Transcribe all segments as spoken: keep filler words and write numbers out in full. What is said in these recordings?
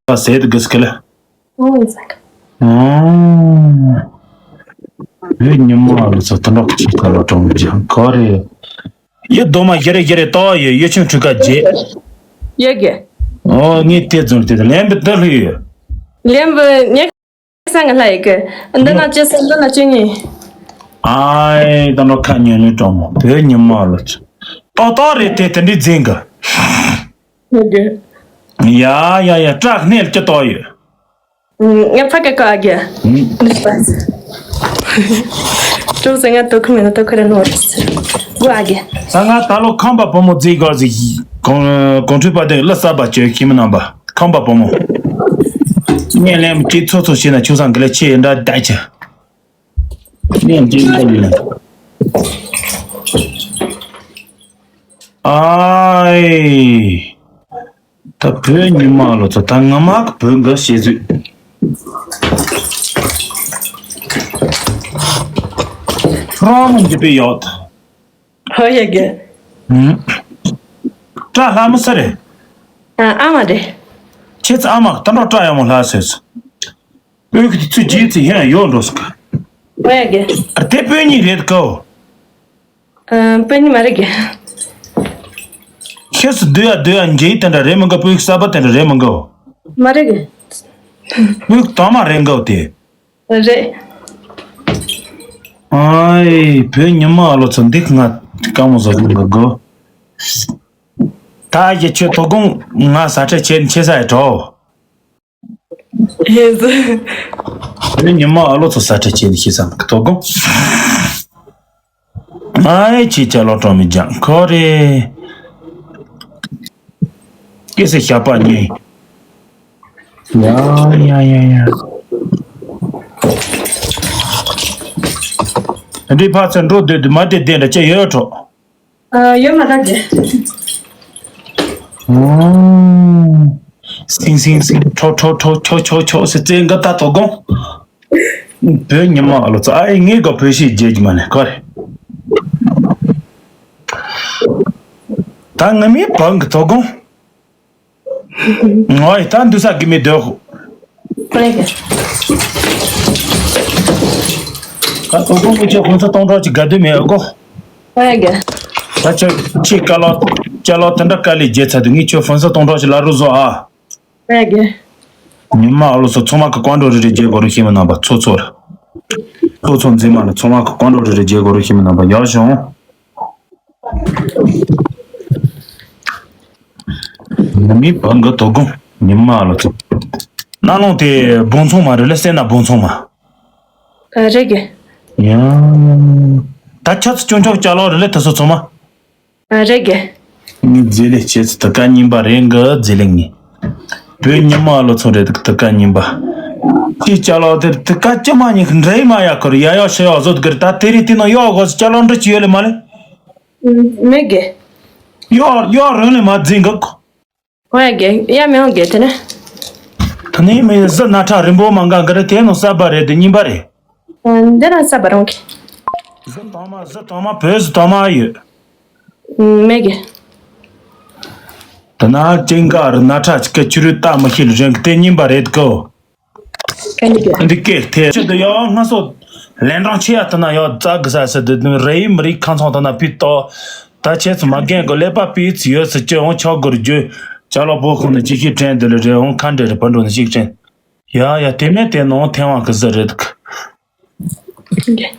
པ་ཟེར་དུ་གི་སྐལ། ཨོ་ཡིན་ཟེར། ཨོ། བོད་ཉི་མ་ལ་ཚོ་དུ་འགྲོགས་ཅིག་ག་ལ་གྲོང་ཅང་ག་རེ། ཡི་རྡོ་མ་ཞེ་རེ་ཞེ་རེ་ཏོ་ཡི་ཡི་ཆུང་ཁྲུ་ཀ་རྗེ། ཡོད་གི། ཨོ་ངས་དེ་ཙམ་དེ་ལན་པི་ཏི་ལྷུ་ཡོད། ལན་པི་ཉེ་ས་ང་ལྷ་ཡི་གི། འདི་ན་ཅི་ས་འདི་ན་ཅི་ཉི། ཨའི་ད་ནོ་ཁ་ཉོན་ནི་གྲོང་མོ་བོད་ཉི་མ་ལ་ཚོ། ཏོ་ཏོ་རེ་དེ་དེ་འདྲི་འཛིན་གི། ཡོད་གི། ཡ་ཡ་ཡ་སྐྲག་སྣེལ་ཅི་ཏོ་ཡོད། ང་ཕ་གི་ཀ་ཨ་གི། ཀྲུག་ཟེར་ང་ཏོ་ཁུ་མེ་ན་ཏོ་ཁུ་ར་ནོ་རེ་སི། གུ་ཨ་གི། ད་ང་ད་ལོ་ཁམས་པ་བུ་མོ་རྫིག་ག་ཟིག་གོང་གོང་ཁྲུས་པ་དེ་ལ་ས་པ་ཅོ་ཁྱིམ་རྣམ་པ་ཁམས་པ་བུ་མོ། ངས་ལན་ཅི་ཚོ་ཚོ་ཤེས་ན་ཆུ་སང་གི་ལ་ཆེ་འདྲ་ད་ཆ། ངས་ཅི་འདྲ་ཡིན། ཨའི། ད་བོད་ཉི་མ་ལོ་ཚོ་ད་ང་མ་གི་བོད་འགའ་ཤེས་ཚུལ། ཧྲ་མོ་འདི་པའི་ཡོད། ཧོ་ཡ་གི། ཨུམ། བཀྲ་ལྷ་མོ་ས་རེད། ཨ་ཨ་མ་རེད། ཁྱེད་ཚོ་ཨ་མ་གི་ད་འགྲོ་བཀྲ་ཡག་མོ་ལྷ་ཟེར་སོ། བོད་ཀྱི་ཚུལ་རྗེས་ཚེ་ཡང་ཡོད་འགྲོ་སོ་ག། ཧོ་ཡ་གི། ཨ་དེ་བོད་ཉིད་རེད་གོ། ཨ་དཔེ་ནི་མ་རེད་གི། ཤེས་སུ་བསྡུ་ཡ་བསྡུ་ཡ་འཇིག་དེ་འདྲ་རེད་མི་འགའ་བོད་ཀྱི་གསར་པ་དེ་འདྲ་རེད་མི་འགའ། མ་རེད་གི། བོད་ཀྱི་དང་མ་རེད་འགའ་དེ། རེད། ཨའི་བོད་ཉི་མ་ཨ་ལོ་ཚོ་འདི་ང་དཀའ་མོ་བཟོ་གི་འགའ་གོ། ད་ཡི་ཆོས་དོ་དགོང་ང་ས་ཁྲ་ཆེ་ཆེ་ས་ཡི་གྲོ། ཧེ་ཟི། དེ་ཉི་མ་ཨ་ལོ་ཚོ་ས་ཁྲ་ཆེ་ནི་ཤི་སམ་གི་ཐོག་གོ། ཨའི་ཆི་ཅ་ལོ་གྲོ་མི་ཅང་ཁོ་རེ། ཀི་སེ་ཤ་པ་ཉེ། ཡ་ཡ་ཡ་ཡ། འདི་ཕ་ཚ་འགྲོ་སྡོད་དུ་མ་དེ་དེ་འདྲ་ཅི་ཡོད་གྲོ། ཨ་ཡོད་མ་རེད་དེ། ཨོ། སིང་སིང་སིང་ཁྲོ་ཁྲོ་ཁྲོ་ཁྱོ་ཁྱོ་ཁྱོ་ཟེར་རྩེ་འགའ་ད་དོ་དགོང་། བོད་ཉི་མ་ཨ་ལོ་ཚ་ཨ་ཡི་ངའི་ག་བོད་ཤིག་རྗེས་ཀྱི་མ་ནས་ག་རེ། ད་ང་མི་བང་གི་དོ་དགོང་། ངོ་ཡི་ད་འདུག་ས་གི་མི་འདོད་ཧུ། ཁོ་རེ་གི། ད་དོ་དགོང་གི་ཆེ་ཁོང་ཚོ་གཏོང་གྲོགས་ཀྱི་དགའ་སྡོད་མེད་ཨ་གོ། ཁོ་རེ་གི། ད་ཆ་ཆེ་ཀ་ལོ་ཅ་ལོ་དེ་འདྲ་དཀའ་ལས་རྒྱལ་ཚ་དུས་ངས་ཁྱོད་ཧྥོན་ས་གཏོང་གྲོགས་ཀྱི་ལ་རུ་བཟོ་ཨ། ཁོ་རེ་གི། ཉི་མ་ཨ་ལོ་ཚོ་ཚང་མ་གི་ཀོང་འགྲོ་རེ་རེ་རྒྱལ་གོ་རུ་ཤེས་མི་རྣམ་པ་ཚོ་ཚོ་ར། ཚོ་ཚོ་འཛིན་མ་ལ་ཚང་མ་གི་ཀོང་འགྲོ་རེ་རེ་རྒྱལ་གོ་རུ་ཤེས་མི་རྣམ་པ་ཡག་བྱུང་། ང་མི་བང་གི་དོ་དགོང་ཉི་མ་ལ་ཚོ། ན་ལོང་དེ་སྦོང་ཚོང་མ་རེད་ལ་སེ་ན་སྦོང་ཚོང་མ། ཨ་རེད་གི། ཡང་། ད་ཆ་ཚ་ཅུང་ཆོག་ཅ་ལོ་རེད་ལ་ད་སོ་ཚོ་མ། ཨ་རེད་གི། ངའི་རྫི་ལེ་བྱེད་ཚུ་ད་ཀ་རྙིང་པ་རེད་གི་རྫི་ལེ་ངའི། བོད་ཉི་མ་ལོ་ཚོ་རེད་ད་ཀ་རྙིང་པ། ཅི་ཅ་ལོ་དེ་ད་ཀ་ཅི་མ་ཉི་འདྲེ་མ་ཡ་ཁོ་རེ་ཡ་ཡ་ཤ་ཡ་བཟོ་དུ་གི་རེད་ད་དེ་རེད་དེ་ནང་ཡོག་གོ་ཅ་ལོ་འདྲ་ཅི་ཡོད་ལེ་མ་ལེ། མེད་གི། ཡོག་ཡོག་རང་ལེ་མ་འཛིན་གི། ཧོ་ཡ་གི་ཡ་མི་ཧོ་གི་དེ་ནས། ད་ནི་མི་གཟི་སྣ་ཁྲ་རིན་པོ་མང་ག་གི་རེད་དེ་ནང་གསར་པ་རེད་དེ་རྙིང་པ་རེད། འདི་རང་གསར་པ་རང་གི། གཟི་དྭངས་མ་གཟི་དྭངས་མ་བོད་གཟི་དྭངས་མ་ཡོད། མེད་གི། ད་ན་ཅིང་ག་རི་སྣ་ཁྲ་ཅིག་གི་ཆུ་རུད་ལྟ་མི་ཤེས་ལ་རེད་གི་དེ་རྙིང་པ་རེད་གི། འདི་སྐད་ཐེ་ཆུ་དུ་ཡང་སྔ་སོ་ལན་གྲངས་ཆེ་ཡ་ད་ན་ཡང་རྩ་གི་ས་སི་དུ་རེ་ཡི་མི་རིགས་ཁ་ཚང་ད་ན་ཕི་ཏོ། ད་ཆེ་ཚུ་མ་རྒན་གི་ཀླད་པ་པི་ཚི་ཡོད་སི་ཅི་འོང་ཆོག་གུར་རྒྱུ། ཅ་ལོ་བོ་ཁུང་ནི་ཅི་ཤི་ཕྲན་དུ་ལི་རེ་འོང་ཁ་འདྲེ་རི་བ་འགྲོ་ནི་ཅིག་ཕྲན། ཡ་ཡ་དེ་མེད་དེ་ནང་ཐེ་བ་གི་ཟི་རེད་གི།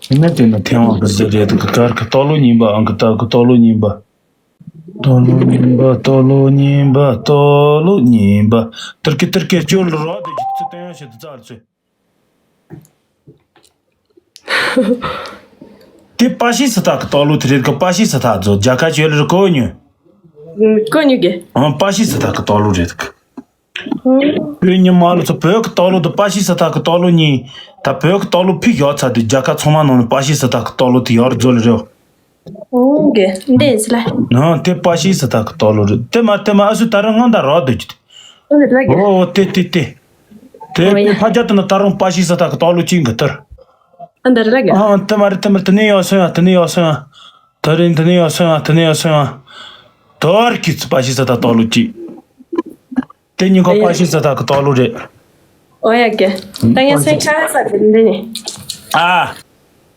དེ་མེད་དེ་ནང་ཐེ་བ་གི་ཟི་རེད་གི་གར་གི་ཏོ་ལོ་ཉིན་པ་ཨང་གི་ཏ་གི་ཏོ་ལོ་ཉིན་པ། ཏོ་ལོ་ཉིན་པ་ཏོ་ལོ་ཉིན་པ་ཏོ་ལོ་ཉིན་པ། ཏིར་ཀི་ཏིར་ཀི་ཅོ་ལོ་རོ་དེ་ཅི་ཚི་ཏན་ཡང་ཤི་དུ་ཙར་ཚུ། དེ་པ་ཤི་སི་ཐ་གི་ཏོ་ལོ་དེ་རེད་གི་པ་ཤི་སི་ཐ་ཛོ་རྒྱ་གར་ཆོས་ལ་རི་གོ་ཉུ། གོ་ཉུ་གི། ཨང་པ་ཤི་སི་ཐ་གི་ཏོ་ལོ་རེད་གི། བོད་ཉི་མ་ལོ་ཚོ་བོད་ཀྱི་ཏོ་ལོ་དང་པ་ཤི་སི་ཐ་གི་ཏོ་ལོ་གཉིས། ད་བོད་ཀྱི་ཏོ་ལོ་ཕིག་ཡོད་ཚ་དུས་རྒྱ་གར་ཚང་མ་ནང་ནས་པ་ཤི་སི་ཐ་གི་ཏོ་ལོ་དེ་ཡོད་རེད་ཛོ་ལ་རེད། ཨོ་གི་འདི་ཟེར་ལ། ནང་དེ་པ་ཤི་སི་ཐ་གི་ཏོ་ལོ་རེད་དེ་མ་དེ་མ་ཨ་སུ་ད་རང་ང་ད་རོགས་དུ་ཅི། ཨོ་ཟེར་ལ་གི། ཨོ་དེ་དེ་དེ། དེ་ཨོ་ཡ། ཕ་རྒྱ་དུ་ན་ད་རུང་པ་ཤི་སི་ཐ་གི་ཏོ་ལོ་ཅི་འགི་ཏར། ཨ་འདི་ཟེར་ལ་གི། ཨ་དེ་མ་རེད་དེ་མ་རེད་དེ་ནས་ཡོད་སོང་ཡ་དེ་ནས་ཡོད་སོང་ཡ། ད་རིང་དེ་ནས་ཡོད་སོང་ཡ་དེ་ནས་ཡོད་སོང་ཡ། དོར་གི་ཚི་པ་ཤི་སི་ཐ་ཏོ་ལོ་ཅི། དེ་གཉིས་ཀ་པ་ཤི་ས་ཐག་གི་ཏོག་ལོ་རེད། ཨོ་ཡ་གི། ད་ངས་སེམས་ཁ་ཧ་ས་གི་འདི་ནི། ཨ།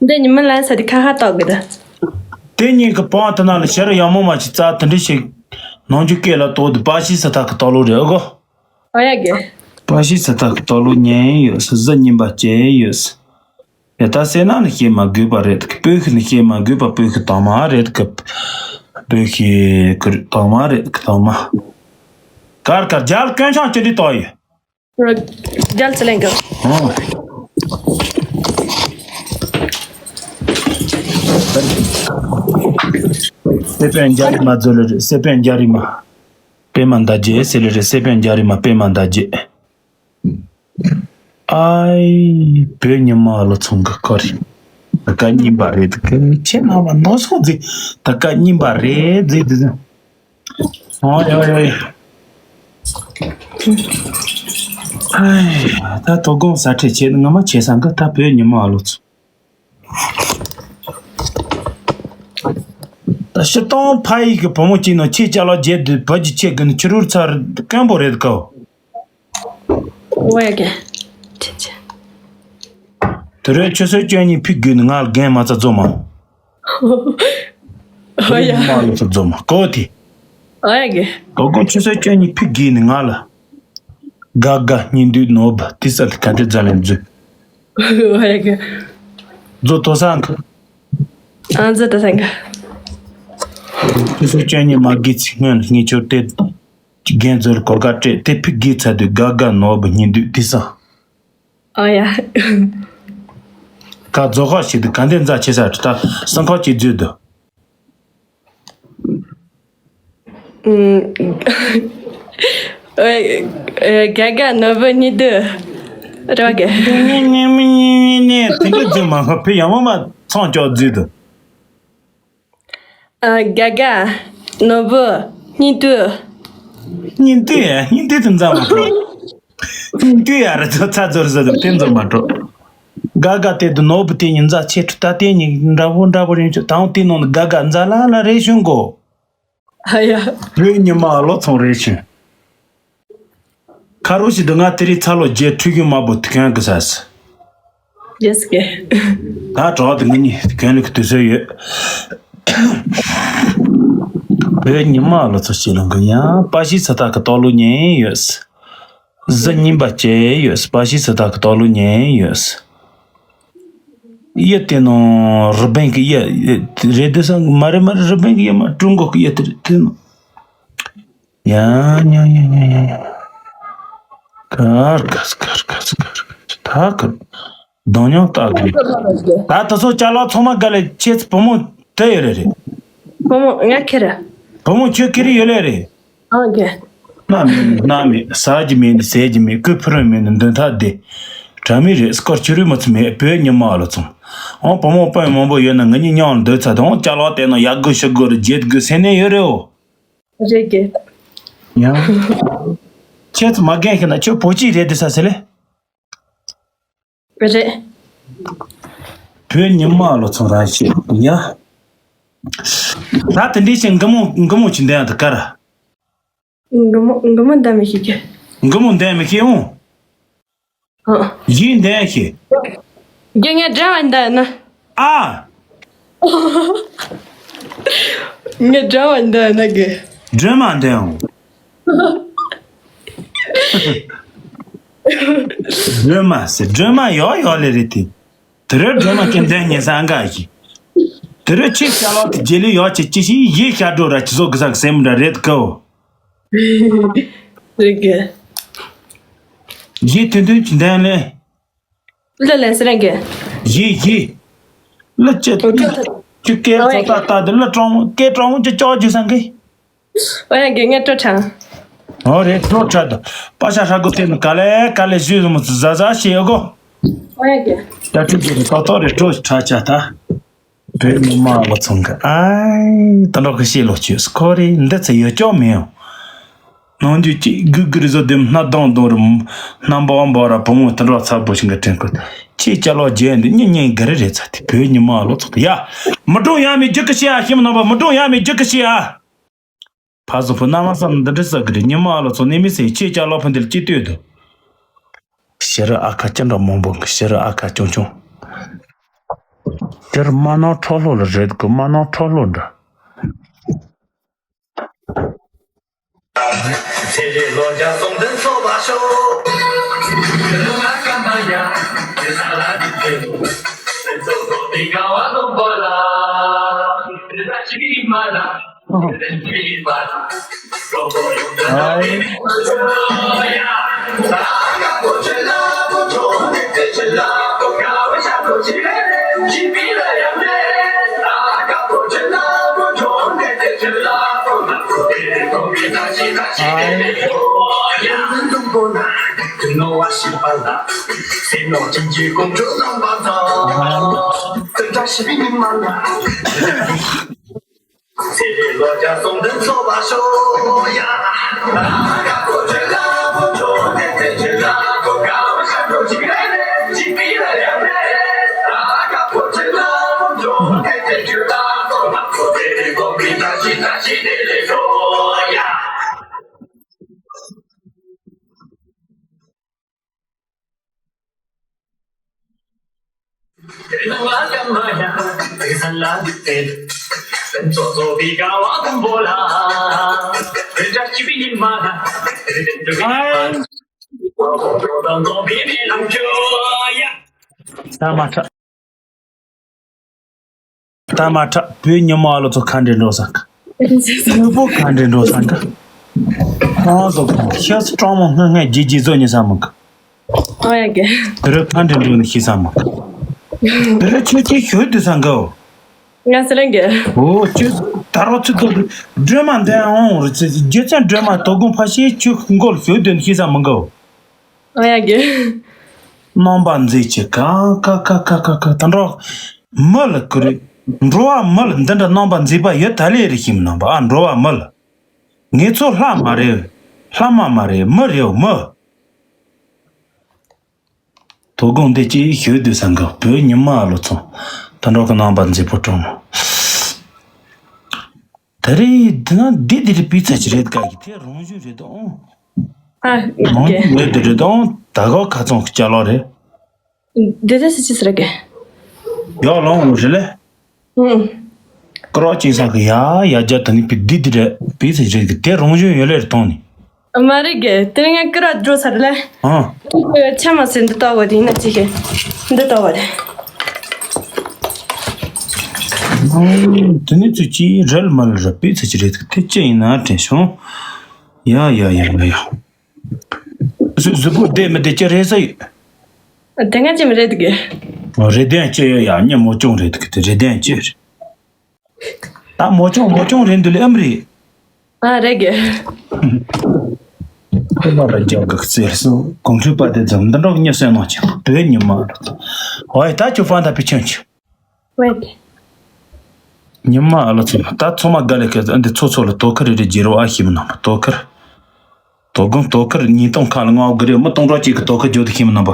འདི་ཉི་མ་ལ་ས་དི་ཁ་ཧ་ཏོག་གི་ད། དེ་གཉིས་ཀྱི་པང་དེ་ནང་ལ་ཤར་ཡག་མོ་མ་ཞིག་རྩ་དེ་འདྲ་ཞིག་ནང་རྒྱུ་སྐད་ལ་གཏོགས་དུ་པ་ཤི་ས་ཐག་གི་ཏོག་ལོ་རེད་ཨོ་གོ། ཨོ་ཡ་གི། པ་ཤི་ས་ཐག་གི་ཏོག་ལོ་ཉན་ཡོད་ས་གཟི་ཉིན་པ་བྱས་ཡོད་ས། ཡ་ད་སེ་ན་ནི་ཤེས་མ་དགོས་པ་རེད་གི་སྤོས་ཤི་ནི་ཤེས་མ་དགོས་པ་སྤོས་ཤི་དང་མ་རེད་གི། སྤོས་ཤི་གི་དང་མ་རེད་གི་དང་མ། ཀར་ཀར་རྒྱལ་དཀོན་མཆོག་ཅི་འདྲི་ཏོ་ཡི། རྒྱལ་ཚ་ལེན་གི། ཨོ། སེ་པན་རྒྱ་རི་མ་ཛོ་ལེ་རེད་སེ་པན་རྒྱ་རི་མ། པད་མ་མདའ་རྒྱས་སེ་ལེ་རེད་སེ་པན་རྒྱ་རི་མ་པད་མ་མདའ་རྒྱས། ཨའི། བོད་ཉི་མ་ལོ་ཚོང་གི་སྐོར་རེད། ད་ག་རྙིང་པ་རེད་ཁྱེད་རྣམ་པ་ནོར་སོང་ཟིག་ད་ག་རྙིང་པ་རེད་ཟིག་ཟིག་ཨོ་ཡ་ཡ་ཡ། ཨའི། ད་དོ་དགོང་ས་ཁྲལ་བྱེད་ངོ་མ་བྱེད་སང་གི་ད་བོད་ཉི་མ་ལོ་ཚོང་། ད་ཕྱི་སྟོང་ཕ་ཡི་གི་བུ་མོ་གཅིག་ནང་ཆེས་སྐྱ་ལོ་བརྒྱད་དུ་བུ་གཅིག་ཆེ་གི་ནི་ཕྱི་རུར་ཚར་དཀོན་པོ་རེད་གོ། ཨོ་ཡ་གི། ཆེ་ཆེ། དེ་རིང་ཆུ་ཚོད་བཅུ་གཉིས་ཕི་དགོས་ནི་ང་ལ་རྒན་མ་རྩ་རྫོ་མ། ཨོ་ཡ། མ་ལ་རྩ་རྫོ་མ་གོ་དེ། ཨོ་ཡ་གི། དོ་དགོང་ཆུ་ཚོད་བཅུ་གཉིས་ཕི་དགོས་ནི་ང་ལ། དགའ་དགའ་སྙིང་འདུས་ནོར་བུ་ཏི་ས་ལི་ག་འདྲེ་རྫ་ལན་རྫུས། ཨོ་ཡ་གི། རྫོ་དོ་སང་གི། ཨ་རྫོ་དོ་སང་གི། ཆུ་ཚོད་བཅུ་གཉིས་མ་དགོས་ཚིག་སྔོན་ལ་ངས་ཁྱོད་དེ། རྒན་ཚོར་གོ་སྐབས་སྤྲད་དེ་ཕི་དགོས་ཚར་དུས་དགའ་དགའ་ནོར་བུ་སྙིང་འདུས་ཏི་སང་། ཨ་ཡ། ཁ་རྫོགས་ཁ་ཞིག་ཏུ་ག་འདྲེ་མཛའ་ཆེ་ས་ད་སང་ཁ་ཅིག་བརྫུས་འདུག་ཨ་ཡ། དགའ་དགའ་ནོར་བུ་སྙིང་འདུས་རོགས་གི། ནེ་ནེ་མི་ནེ་ནེ་ནེ་དེ་འདྲ་བརྫུས་མ་ཁ་ཕི་ཡང་མ་མ་ཚང་ཅོག་བརྫུས་འདུག་ཨ། དགའ་དགའ། ནོར་བུ། སྙིང་འདུས། སྙིང་འདུས་ཡ་སྙིང་འདུས་དེ་མཛའ་མ་འགྲོ། སྙིང་འདུས་ཡ་ར་ཚ་ཚ་ཛོར་ཟ་དེ་མཛའ་མ་འགྲོ། དགའ་དགའ་དེ་དུ་ནོར་བུ་དེ་གཉིས་མཛའ་ཆེ་ཁྲི་ད་དེ་གཉིས་འདྲ་བོ་འདྲ་བོ་རེད་ཆོག་དང་དེ་ནང་ནས་དགའ་དགའ་མཛའ་ལ་ལ་རེད་བྱུང་གོ། ཨ་ཡ། བོད་ཉི་མ་ལོ་ཚོང་རེད་བྱུང་། ཁ་རོ་ཞིག་འདི་ང་དེ་རིང་ཚ་ལོ་རྒྱལ་ཁྲུས་གཞུང་དམར་པོ་དུ་གན་གི་ཟ་སི། རྒྱལ་སི་གེ། ད་གྲོགས་དེ་ང་གཉིས་དུ་གན་ལུག་དུ་སོ་ཡོད། བོད་ཉི་མ་ལོ་ཚོ་ཞིག་ལོ་གི་ཡང་པ་ཤི་ས་ཐག་གི་ཏོག་ལོ་ཉན་ཡོད་སི། གཟི་ཉིན་པ་བཅས་ཡོད་སི་པ་ཤི་ས་ཐག་གི་ཏོག་ལོ་ཉན་ཡོད་སི། ཡ་དེ་ནོ་རི་བན་གི་ཡ་རེད་དེ་སང་མ་རེད་མ་རེད་རི་བན་གི་ཡ་མ་ཀྲུང་གོ་གི་ཡ་དེ་རེད་དེ་ནོ། ཡ་ཡ་ཡ་ཡ་ཡ་ཡ། ཀར་ཀར་ཀར་ཀར་ཀར་ད་ཀར་གདོང་ཉང་ལྟ་དགོས། ད་དེ་ཚོ་ཅ་ལག་ཚང་མ་ག་ལེ་ཁྱེད་བུ་མོ་དེ་ཡོད་རེད་རེད། བུ་མོ་ང་ཁྱེར། བུ་མོ་ཁྱོད་ཁྱེར་ཡོད་ལེ་རེད། ཨང་གེ། ན་མེད་ན་མེད་ཟ་གི་མེད་ནི་ཟས་གི་མེད་ཀུ་ཕུ་རོན་མེད་ནི་འདོན་ཐག་བདེ། དྲ་མི་རེད་སྐོར་ཆུ་རུས་མ་ཚུ་མེད་བོད་ཉི་མ་ལ་ཚོང་། འོང་བུ་མོ་སྤུན་མང་པོ་ཡོད་ན་ང་གཉིས་མཉམ་ལ་སྡོད་ཚར་དང་ཅ་ལག་དེ་ནང་ཡག་དགོས་ཞུ་དགོས་རེད་བརྗེད་དགོས་སེམས་ནས་ཡོད་རེད་འོ། རེད་གི། ཡང་། ཁྱེད་ཚོ་མ་རྒན་ཤི་ན་ཁྱོད་བོད་ཅིག་རེད་དེ་ས་ཟེར་ལེ། རེད། བོད་ཉི་མ་ལོ་ཚོང་རང་ཤེས་ཡ། ད་དེ་འདྲའི་ཞིག་འགུ་མོ་འགུ་མོ་ཅིག་འདོན་ཡ་དུ་དཀར། འགུ་མོ་འགུ་མོ་འདོན་མི་ཤེས་གི། འགུ་མོ་འདོན་མི་ཤེས་འོང་། ཨ། ཡིན་འདོན་ཤེས། རྒན་ངས་འདྲ་བ་འདོན་ན། ཨ། ངས་འདྲ་བ་འདོན་ན་གི། སྒྲོལ་མ་འདོན་འོང་། སྒྲོལ་མ་ཟེར་སྒྲོལ་མ་ཡོག་ཡོག་ལེ་རེད་དེ། དེ་རུ་སྒྲོལ་མ་སྐྱེ་འདོན་ཉེ་ས་འགའ་ཞིག་དེ་རུ་ཁྱེད་ཅ་ལག་དེ་རྗེས་ལུས་ཡོག་ཅེ་ཅི་ཞིག་ཡིད་ཤར་འགྲོ་ར་ཅི་བཟོ་གི་ས་གི་སེམས་འདྲ་རེད་གོ། རེད་གི། ཡིད་དུ་འདོན་གྱི་འདོན་ལེ། ལ་ལ་ཟེར་རེད་གི། ཡིད་ཡིད། ལ་ཅི་ཨོ་ཅི་ཅི་སྐད་ཨོ་ཚོ་ཡ་ཏག་ཏག་དེ་ལ་གྲོང་སྐད་གྲོང་ཅི་ཅོག་ཅི་ས་གི། ཨོ་ཡ་གི་ངས་སྤྲོ་དྲང་། ཨོ་རེད་སྤྲོ་དྲག་ཏུ། པ་ཤ་ཧྲ་གོ་དེ་ནི་ག་ལེ་ག་ལེ་ཞུས་སོང་མོ་ཟ་ཟ་ཞེས་ཨོ་གོ། ཨོ་ཡ་གི། ད་ཁྲུ་གི་ཏོ་ཏོ་རེད་སྤྲོ་དྲག་ཆ་ད། བོད་མི་མང་ལ་ཚང་གི་ཨའི་ད་འགྲོ་གི་ཤེས་ལོ་ཆོས་སྐོར་རེད་འདི་ཚེ་ཡོད་ཅོག་མེད་ཡང་། ནང་རྒྱུ་གཅིག་གུ་གུ་རི་བཟོ་དེ་སྣ་གདང་གདང་རུ་སྣ་འབའ་འབའ་ར་བུ་མོ་དེ་འགྲོ་ཚ་པོ་ཞིག་གི་དྲན་ཁོ་ཁྱེད་ཅ་ལག་རྒྱན་འདི་གཉིས་གཉིས་ག་རེ་རེད་ཚ་དེ་བོད་མི་མང་ལ་ཚང་གི་ཡ། མི་སྒྲུང་ཡ་མི་རྒྱུ་གི་ཤེས་ཨ་ཤི་མི་ནང་པ་མི་སྒྲུང་ཡ་མི་རྒྱུ་གི་ཤེས་ཨ། ཕ་སོ་ཕུ་ན་མ་སམ་འདི་འདྲི་ས་གི་རེད། ཉི་མ་ཨ་ལོ་ཚོ་ནི་མི་སེ་ཁྱེད་ཅག་ལོ་ཕུ་འདི་ལ་ཅི་ལྟོས་དོ། ཤི་རི་ཨ་ཁ་ཅི་འདྲ་མང་པོ་གི་ཤི་རི་ཨ་ཁ་ཆུང་ཆུང་། དེར་མ་ནོར་ཁྲོ་ལྷོ་ལ་རེད་གི། མ་ནོར་ཁྲོ་ལྷོ་འདྲ། ཚེ་རིང་ལོ་བརྒྱ་སོང་དུ་འཚོ་བ་ཤོག་ད་མ་ཁྲ། ད་མ་ཁྲ། བོད་ཉི་མ་ཨ་ལོ་ཚོ་ཁ་འདྲེ་འགྲོ་ས་ག། ལུས་པོ་ཁ་འདྲེ་འགྲོ་ས་ག། ཁོང་ཚོ་ཁྱེད་སྤྲང་མོ་སྔོན་སྔོན་རྗེས་རྗེས་བཟོ་ཉི་ས་མི་ག། ཨོ་ཡ་གི། དེ་རུ་ཁ་འདྲེ་འགྲོ་ནི་ཤི་ས་མི་ག། དེ་རུ་ཁྱོད་ཁྱེད་ཞོད་དུ་ས་ག་འོ། ང་སི་ལན་གི། འོ་ཁྱོད་ད་རོ་ཚུ་ཚོ་སྒྲོལ་མ་འདས་འོང་རུ་ཚེ་རྗེ་བཙུན་སྒྲོལ་མ་དོ་དགོང་ཕ་ཤེས་ཁྱོད་མགོ་ལ་ཞོད་དུ་ཤི་ས་མི་ག་འོ། ཨོ་ཡ་གི། རྣམ་པ་མཛེས་ཀྱི་ཀ་ཀ་ཀ་ཀ་ཀ་ཀ། ད་འགྲོ། མི་ལ་ཀུ་རེ། འགྲོ་བ་མི་ལ་འདི་འདྲ་རྣམ་པ་མཛེས་པ་ཡོད་ད་ལེ་རེ་ཤིམ་རྣམ་པ་ཨ། འགྲོ་བ་མི་ལ། ངེད་ཚོ་ལྷ་མ་རེད། ལྷ་མ་མ་རེད། མི་རེད་མི། དོ་དགོང་འདི་ཅི་ཞོད་དུ་ས་ག། བོད་ཉི་མ་ཨ་ལོ་ཚོ། ད་འགྲོ་གི་རྣམ་པ་མཛེས་པོ་སྤྲང་མོ། ད་རེས་འདི་ན་འདི་འདི་རེད་པི་ཚ་ཅི་རེད་ག་གི་དེ་རང་བཞིན་རེད་དོ། ཨ། རང་ཨོ་ཁེ། བཞིན་རེད་དེ་རེད་དོ། ད་གོ་ཁ་ཚོང་གི་ཅ་ལོ་རེད། འདི་འདྲ་སི་ཅི་སི་རེད་གི། ཡོག་ལོང་ངོ་རེད་ལེ། ཨུང་། ཀྲོ་ཅིག་ས་གི་ཡ་ཡ་རྒྱ་ད་ནི་པི་འདི་འདི་རེད་པི་ཚ་ཅི་རེད་གི་དེ་རང་བཞིན་ཡོད་ལེ་རེད་དོ་ནི། མ་རེད་གི། དེ་ནི་ང་ཀི་ར་འགྲོ་ཚར་ལེ། ཨ། ཆ་མ་སེ་འདི་ལྟ་བ་དེ་ཡིན་ན་ཅི་ཤེས། འདི་ལྟ་བ་དེ། དེ་ནི་ཚུལ་གྱིས་རལ་མལ་ར་པི་ཚ་ཅི་རེད་དེ་ཅི་ཡིན་ན་དྲན་བྱུང་། ཡ་ཡ་ཡ་ཡ་ཡ། གཟུགས་གཟུགས་པོ་བདེ་མི་བདེ་ཅི་རེད་ས་ཡོད། དེ་ང་ཅི་མི་རེད་གི། རེད་དེ་ཅི་ཡོད་ཡ་ཉེ་མོ་ཅུང་རེད་གི་དེ་རེད་དེ་ཅི་རེད། ད་མོ་ཅུང་མོ་ཅུང་རེད་འདུག་ལེ་ཨམ་རེད། ཨ་རེད་གི། ཁོ་མ་ར་རྒྱག་གི་ཟེར་སོང་གོང་ཁྲི་པ་དེ་ཙམ་འདི་འདྲ་གི་སྙན་སེང་གནང་ཆེ་བོད་ཉི་མ་རེད། ཨོ་ཡ་ད་ཁྱོད་ཕན་ད་ཕི་ཆོན་ཆེ། ཝེད། ཉི་མ་ཨ་ལོ་ཚོ་ད་ཚོ་མ་དགའ་ལེ་ཁེ་འདི་ཚོ་ཚོ་ལ་དོ་ཁུར་རེ་རེ་རྒྱལ་རོགས་ཨ་ཤི་མི་ནང་དོ་ཁུར། དོ་དགོང་དོ་ཁུར་ཉིས་སྟོང་ཁ་ལ་ང་དགོས་རེད། མི་སྟོང་ཕྲག་གཅིག་གི་དོ་ཁུར་རྒྱོབ་དུ་ཤེས་མི་རྣམ་པ།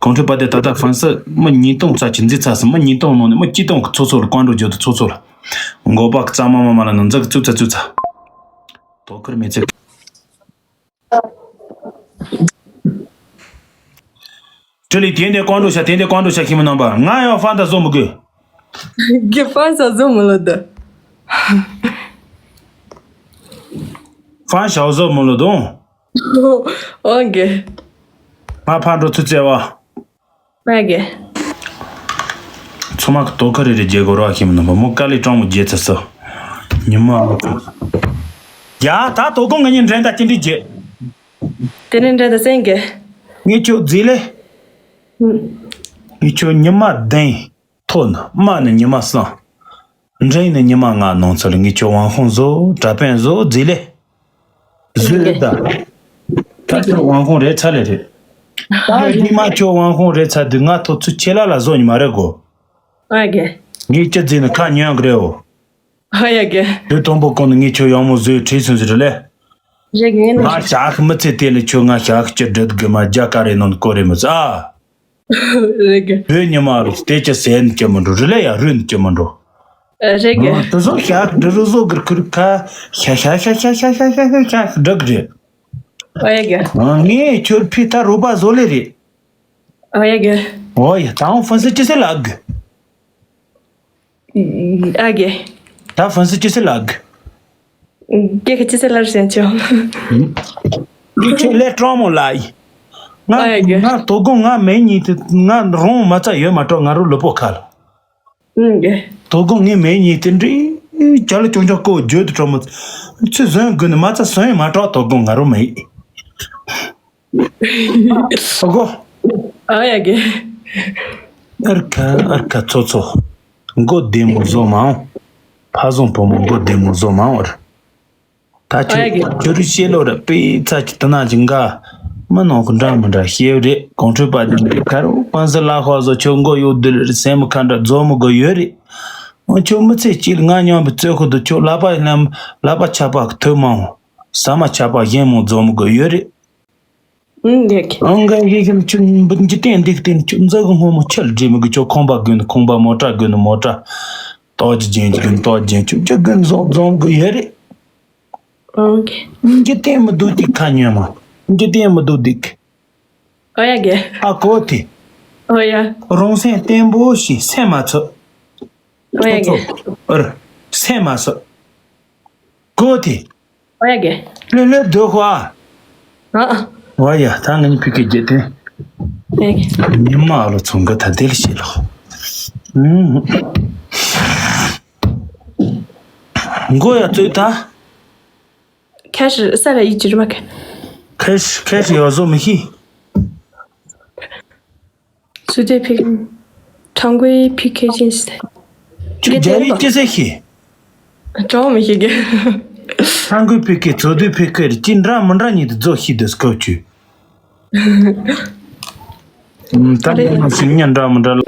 གོང་ཁྲི་པ་དེ་ད་ལྟ་ཧྥན་སི་མི་ཉིས་སྟོང་ཙམ་གྱི་འཛིན་ཚར་སོང་། མི་ཉིས་སྟོང་ནང་ནས་མི་གཅིག་སྟོང་གི་ཚོ་ཚོ་ལ་བཀའ་འགྲོ་རྒྱོབ་དུ་ཚོ་ཚོ་ལ། མགོ་པ་གི་རྩ་མ་མ་མ་ལ་ནང་འཛག་གི་བཙུགས་ཚ་བཙུགས་ཚ། དོ་ཁུར་མེད་ཚེ། ཀྲི་ལི་དེ་འདྲའི་བཀའ་འགྲོ་བྱ་དེ་འདྲའི་བཀའ་འགྲོ་བྱ་ཤེས་མི་རྣམ་པ་ང་ཡང་ཧྥན་ད་བཟོ་མི་དགོས། གི་ཧྥན་ས་བཟོ་མི་ལོ་ད། ཧྥན་ཞའོ་བཟོ་མི་ལོ་དང་། ཨོ་གི། ང་ཕར་འགྲོ་ཚུར་བཙལ་བ། ཨོ་གི། ཚང་མ་གི་དོ་ཁུར་རེ་རེ་རྒྱལ་དགོས་ར་ཤེས་མི་རྣམ་པ་མོ་དཀའ་ལས་སྤྲང་མོ་རྒྱལ་ཚར་སོ། ཉི་མ་ལོ། ཡ་ད་དོ་དགོང་ང་གཉིས་འགྲན་ཟླ་ཅི་འདྲ་རྒྱལ། དེ་ནས་འགྲན་ཟླ་སེང་གི། ངས་ཁྱོད་རྫི་ལེ། ངས་ཁྱོད་ཉི་མ་བདུན། ཐོ་ནི་མ་ནི་ཉི་མ་གསང་། འདྲེན་ནི་ཉི་མ་ལྔ་ནང་ཚུལ་ངེད་ཆོ་དབང་ཁོང་བཟོ་དྲ་དཔོན་བཟོ་རྫི་ལེ། བཟོས་རེད་ད། ད་ཁྱོད་དབང་ཁོང་རེད་ཚ་ལེ་རེད། ད་ཉི་མ་ཁྱོད་དབང་ཁོང་རེད་ཚ་དུས་ང་ཐོ་ཚུ་ཆེ་ལ་ལ་བཟོ་ཉི་མ་རེད་གོ། ཨ་གི། ངས་ཅི་རྫི་ནི་ཁ་ཉོན་གི་རེད་འོ། ཨ་ཡ་གི། དུས་དང་པོ་གོང་ནི་ངས་ཁྱོད་ཡང་མོ་བཟོས་ཁྲིད་སོང་ཟེར་ལེ། རེད་གི་ངས་ནི། ང་ཞག་མི་ཚེ་དེ་ལས་ཁྱོད་ང་ཞག་ཅི་འདྲི་དགོས་མ་རྒྱ་ག་རེ་ནང་གོ་རེ་མི་ཚ། རེད་གི། བོད་ཉི་མ་རུ་དེ་ཅི་ཟེར་ནི་ཅི་མི་འགྲོ་རི་ལེ་ཡ་རུན་ཅི་མི་འགྲོ། རེད་གི། དེ་ཚོ་ཤག་འདྲི་རུ་བཟོ་གི་ཁུར་ཁ་ཤ་ཤ་ཤ་ཤ་ཤ་ཤ་ཤ་ཤ་ཤ་འདྲི་གི་རེད། ཨོ་ཡ་གི། ངས་ཁྱོད་ཕི་ད་རོ་པ་བཟོ་ལེ་རེད། ཨོ་ཡ་གི། ཨོ་ཡ་ད་འོང་ཧྥན་སི་ཅི་སེ་ལགས་གི། ཨ་གི། ད་ཧྥན་སི་ཅི་སེ་ལགས་གི། གེ་གི་ཅི་སེ་ལར་ཟེར་ཆོག་ཁྱོད་ལས་སྤྲང་མོ་ལ་ཡི། ང་ཨ་གི། ང་དོ་དགོང་ང་མེ་གཉིས་དེ་ང་རོང་མ་ཚ་ཡོད་མ་གྲོགས་ང་རོ་ལུ་པོ་ཁ་ལ། ཨུང་གི། དོ་དགོང་ངའི་མེ་གཉིས་དེ་འདྲི། ཅ་ལ་ཅོང་ཅོང་ཀོ་བརྗོད་དུ་གྲོགས་མོ། ཚུ་བཟོན་དགོས་ནི་མ་ཚ་བཟོན་མ་གྲོགས་དོ་དགོང་ང་རོ་མེ། དོ་དགོང་། ཨ་ཡ་གི། ཨར་ཁ་ཨར་ཁ་ཚོ་ཚོ། མགོ་བདེ་མོ་བཟོ་མ་འོང་། ཕ་བཟང་བུ་མོ་མགོ་བདེ་མོ་བཟོ་མ་འོང་ར། ད་ཨ་ཡ་གི། ཁྱོད་ཁྱོད་རུ་ཤེས་ལོ་ར་པེ་ཚ་ཅི་ཏི་ན་ཅི་འགའ། མི་ནང་གི་འདྲ་མི་འདྲ་ཤེས་རེད། གོང་ཁྲོས་པ་དེ་འདྲ་ཁ་རུ་པན་སི་ལ་ཧོ་བཟོ་ཁྱོད་མགོ་གཡོག་དུ་ལེར་སེམས་ཁ་འདྲ་རྫོ་མི་དགོས་ཡོད་རེད། འོ་ཁྱོད་མི་ཚེ་གཅིག་ལ་ང་མཉམ་པའི་རྩོད་ཁོ་དུ་ཁྱོད་ལག་པ་ལམ་ལག་པ་ཆག་པ་གི་ཐོས་མང་། ཟ་མ་ཆག་པ་གཞན་མང་རྫོ་མི་དགོས་ཡོད་རེད། ཨང་ག་ཡེ་གམ་ཆུ་འབུད་འཇི་བསྟན་འདེགས་བསྟན་ཆུ་འཛག་གི་སྔོན་མོ་ཆལ་འདྲེ་མི་གི་ཆོ་ཁོང་པ་དགོས་ནི་ཁོང་པ་མོ་ཊ་དགོས་ནི་མོ་ཊ། ཏོག་ཅི་ཅན་ཅི་གི་ཏོག་ཅན་ཆུ་ཅི་གི་འཛོག་འཛོམ་གི་ཡོད་རེད། ཨང་ག་འཇི་བསྟན་མི་འདུག་ཏི་ཁ་ཉོན་མ། འཇི་བསྟན་མི་འདུག་ཏི། ཨོ་ཡ་གི། ཨ་གོ་ཏི། ཨོ་ཡ། རང་སེམས་བརྟན་པོ་ཞིག་སེམས་མ་ཚོ། ཨོ་ཡ་གི། ཨར། སེམས་མ་ཚོ། གོ་ཏི། ཨོ་ཡ་གི། ལྷོད་ལྷོད་སྡོད་ཤོག་ཨ། ཨ་ཨ། ཨོ་ཡ་ད་ང་གཉིས་ཕི་ཀེ་བརྗེད་དེ། ཨོ་ཡ་གི། ཉི་མ་ཨ་ལོ་ཚོང་གི་ད་དེ་ལ་ཤེས་ལོ། མགོ་ཡ་ཚོས་ད། ཁ་ཤི་ས་ར་ཡི་ཅི་ར་མ་ཁ། ཁ་ཤི་ཁ་ཤི་ཡོ་བཟོ་མི་ཤེས། སུ་ཏེ་ཕི་ཁྲང་གོའི་ཕི་ཁེ་ཅིན་སི། ཅུ་རྒྱ་རིགས་ཅི་ཟེར་ཤེས། ཅོ་མི་ཤེས་གི། ཁྲང་གོའི་ཕི་ཁེ་ཚོ་དུས་ཕི་ཁེ་རི་ཅི་འདྲ་མི་འདྲ་ཉིད་དུ་རྫོགས་ཤེས་དུས་སྐབས་ཅུ། ད་རེ་ནང་སིང་ཉ་འདྲ་མི་འདྲ་ལ།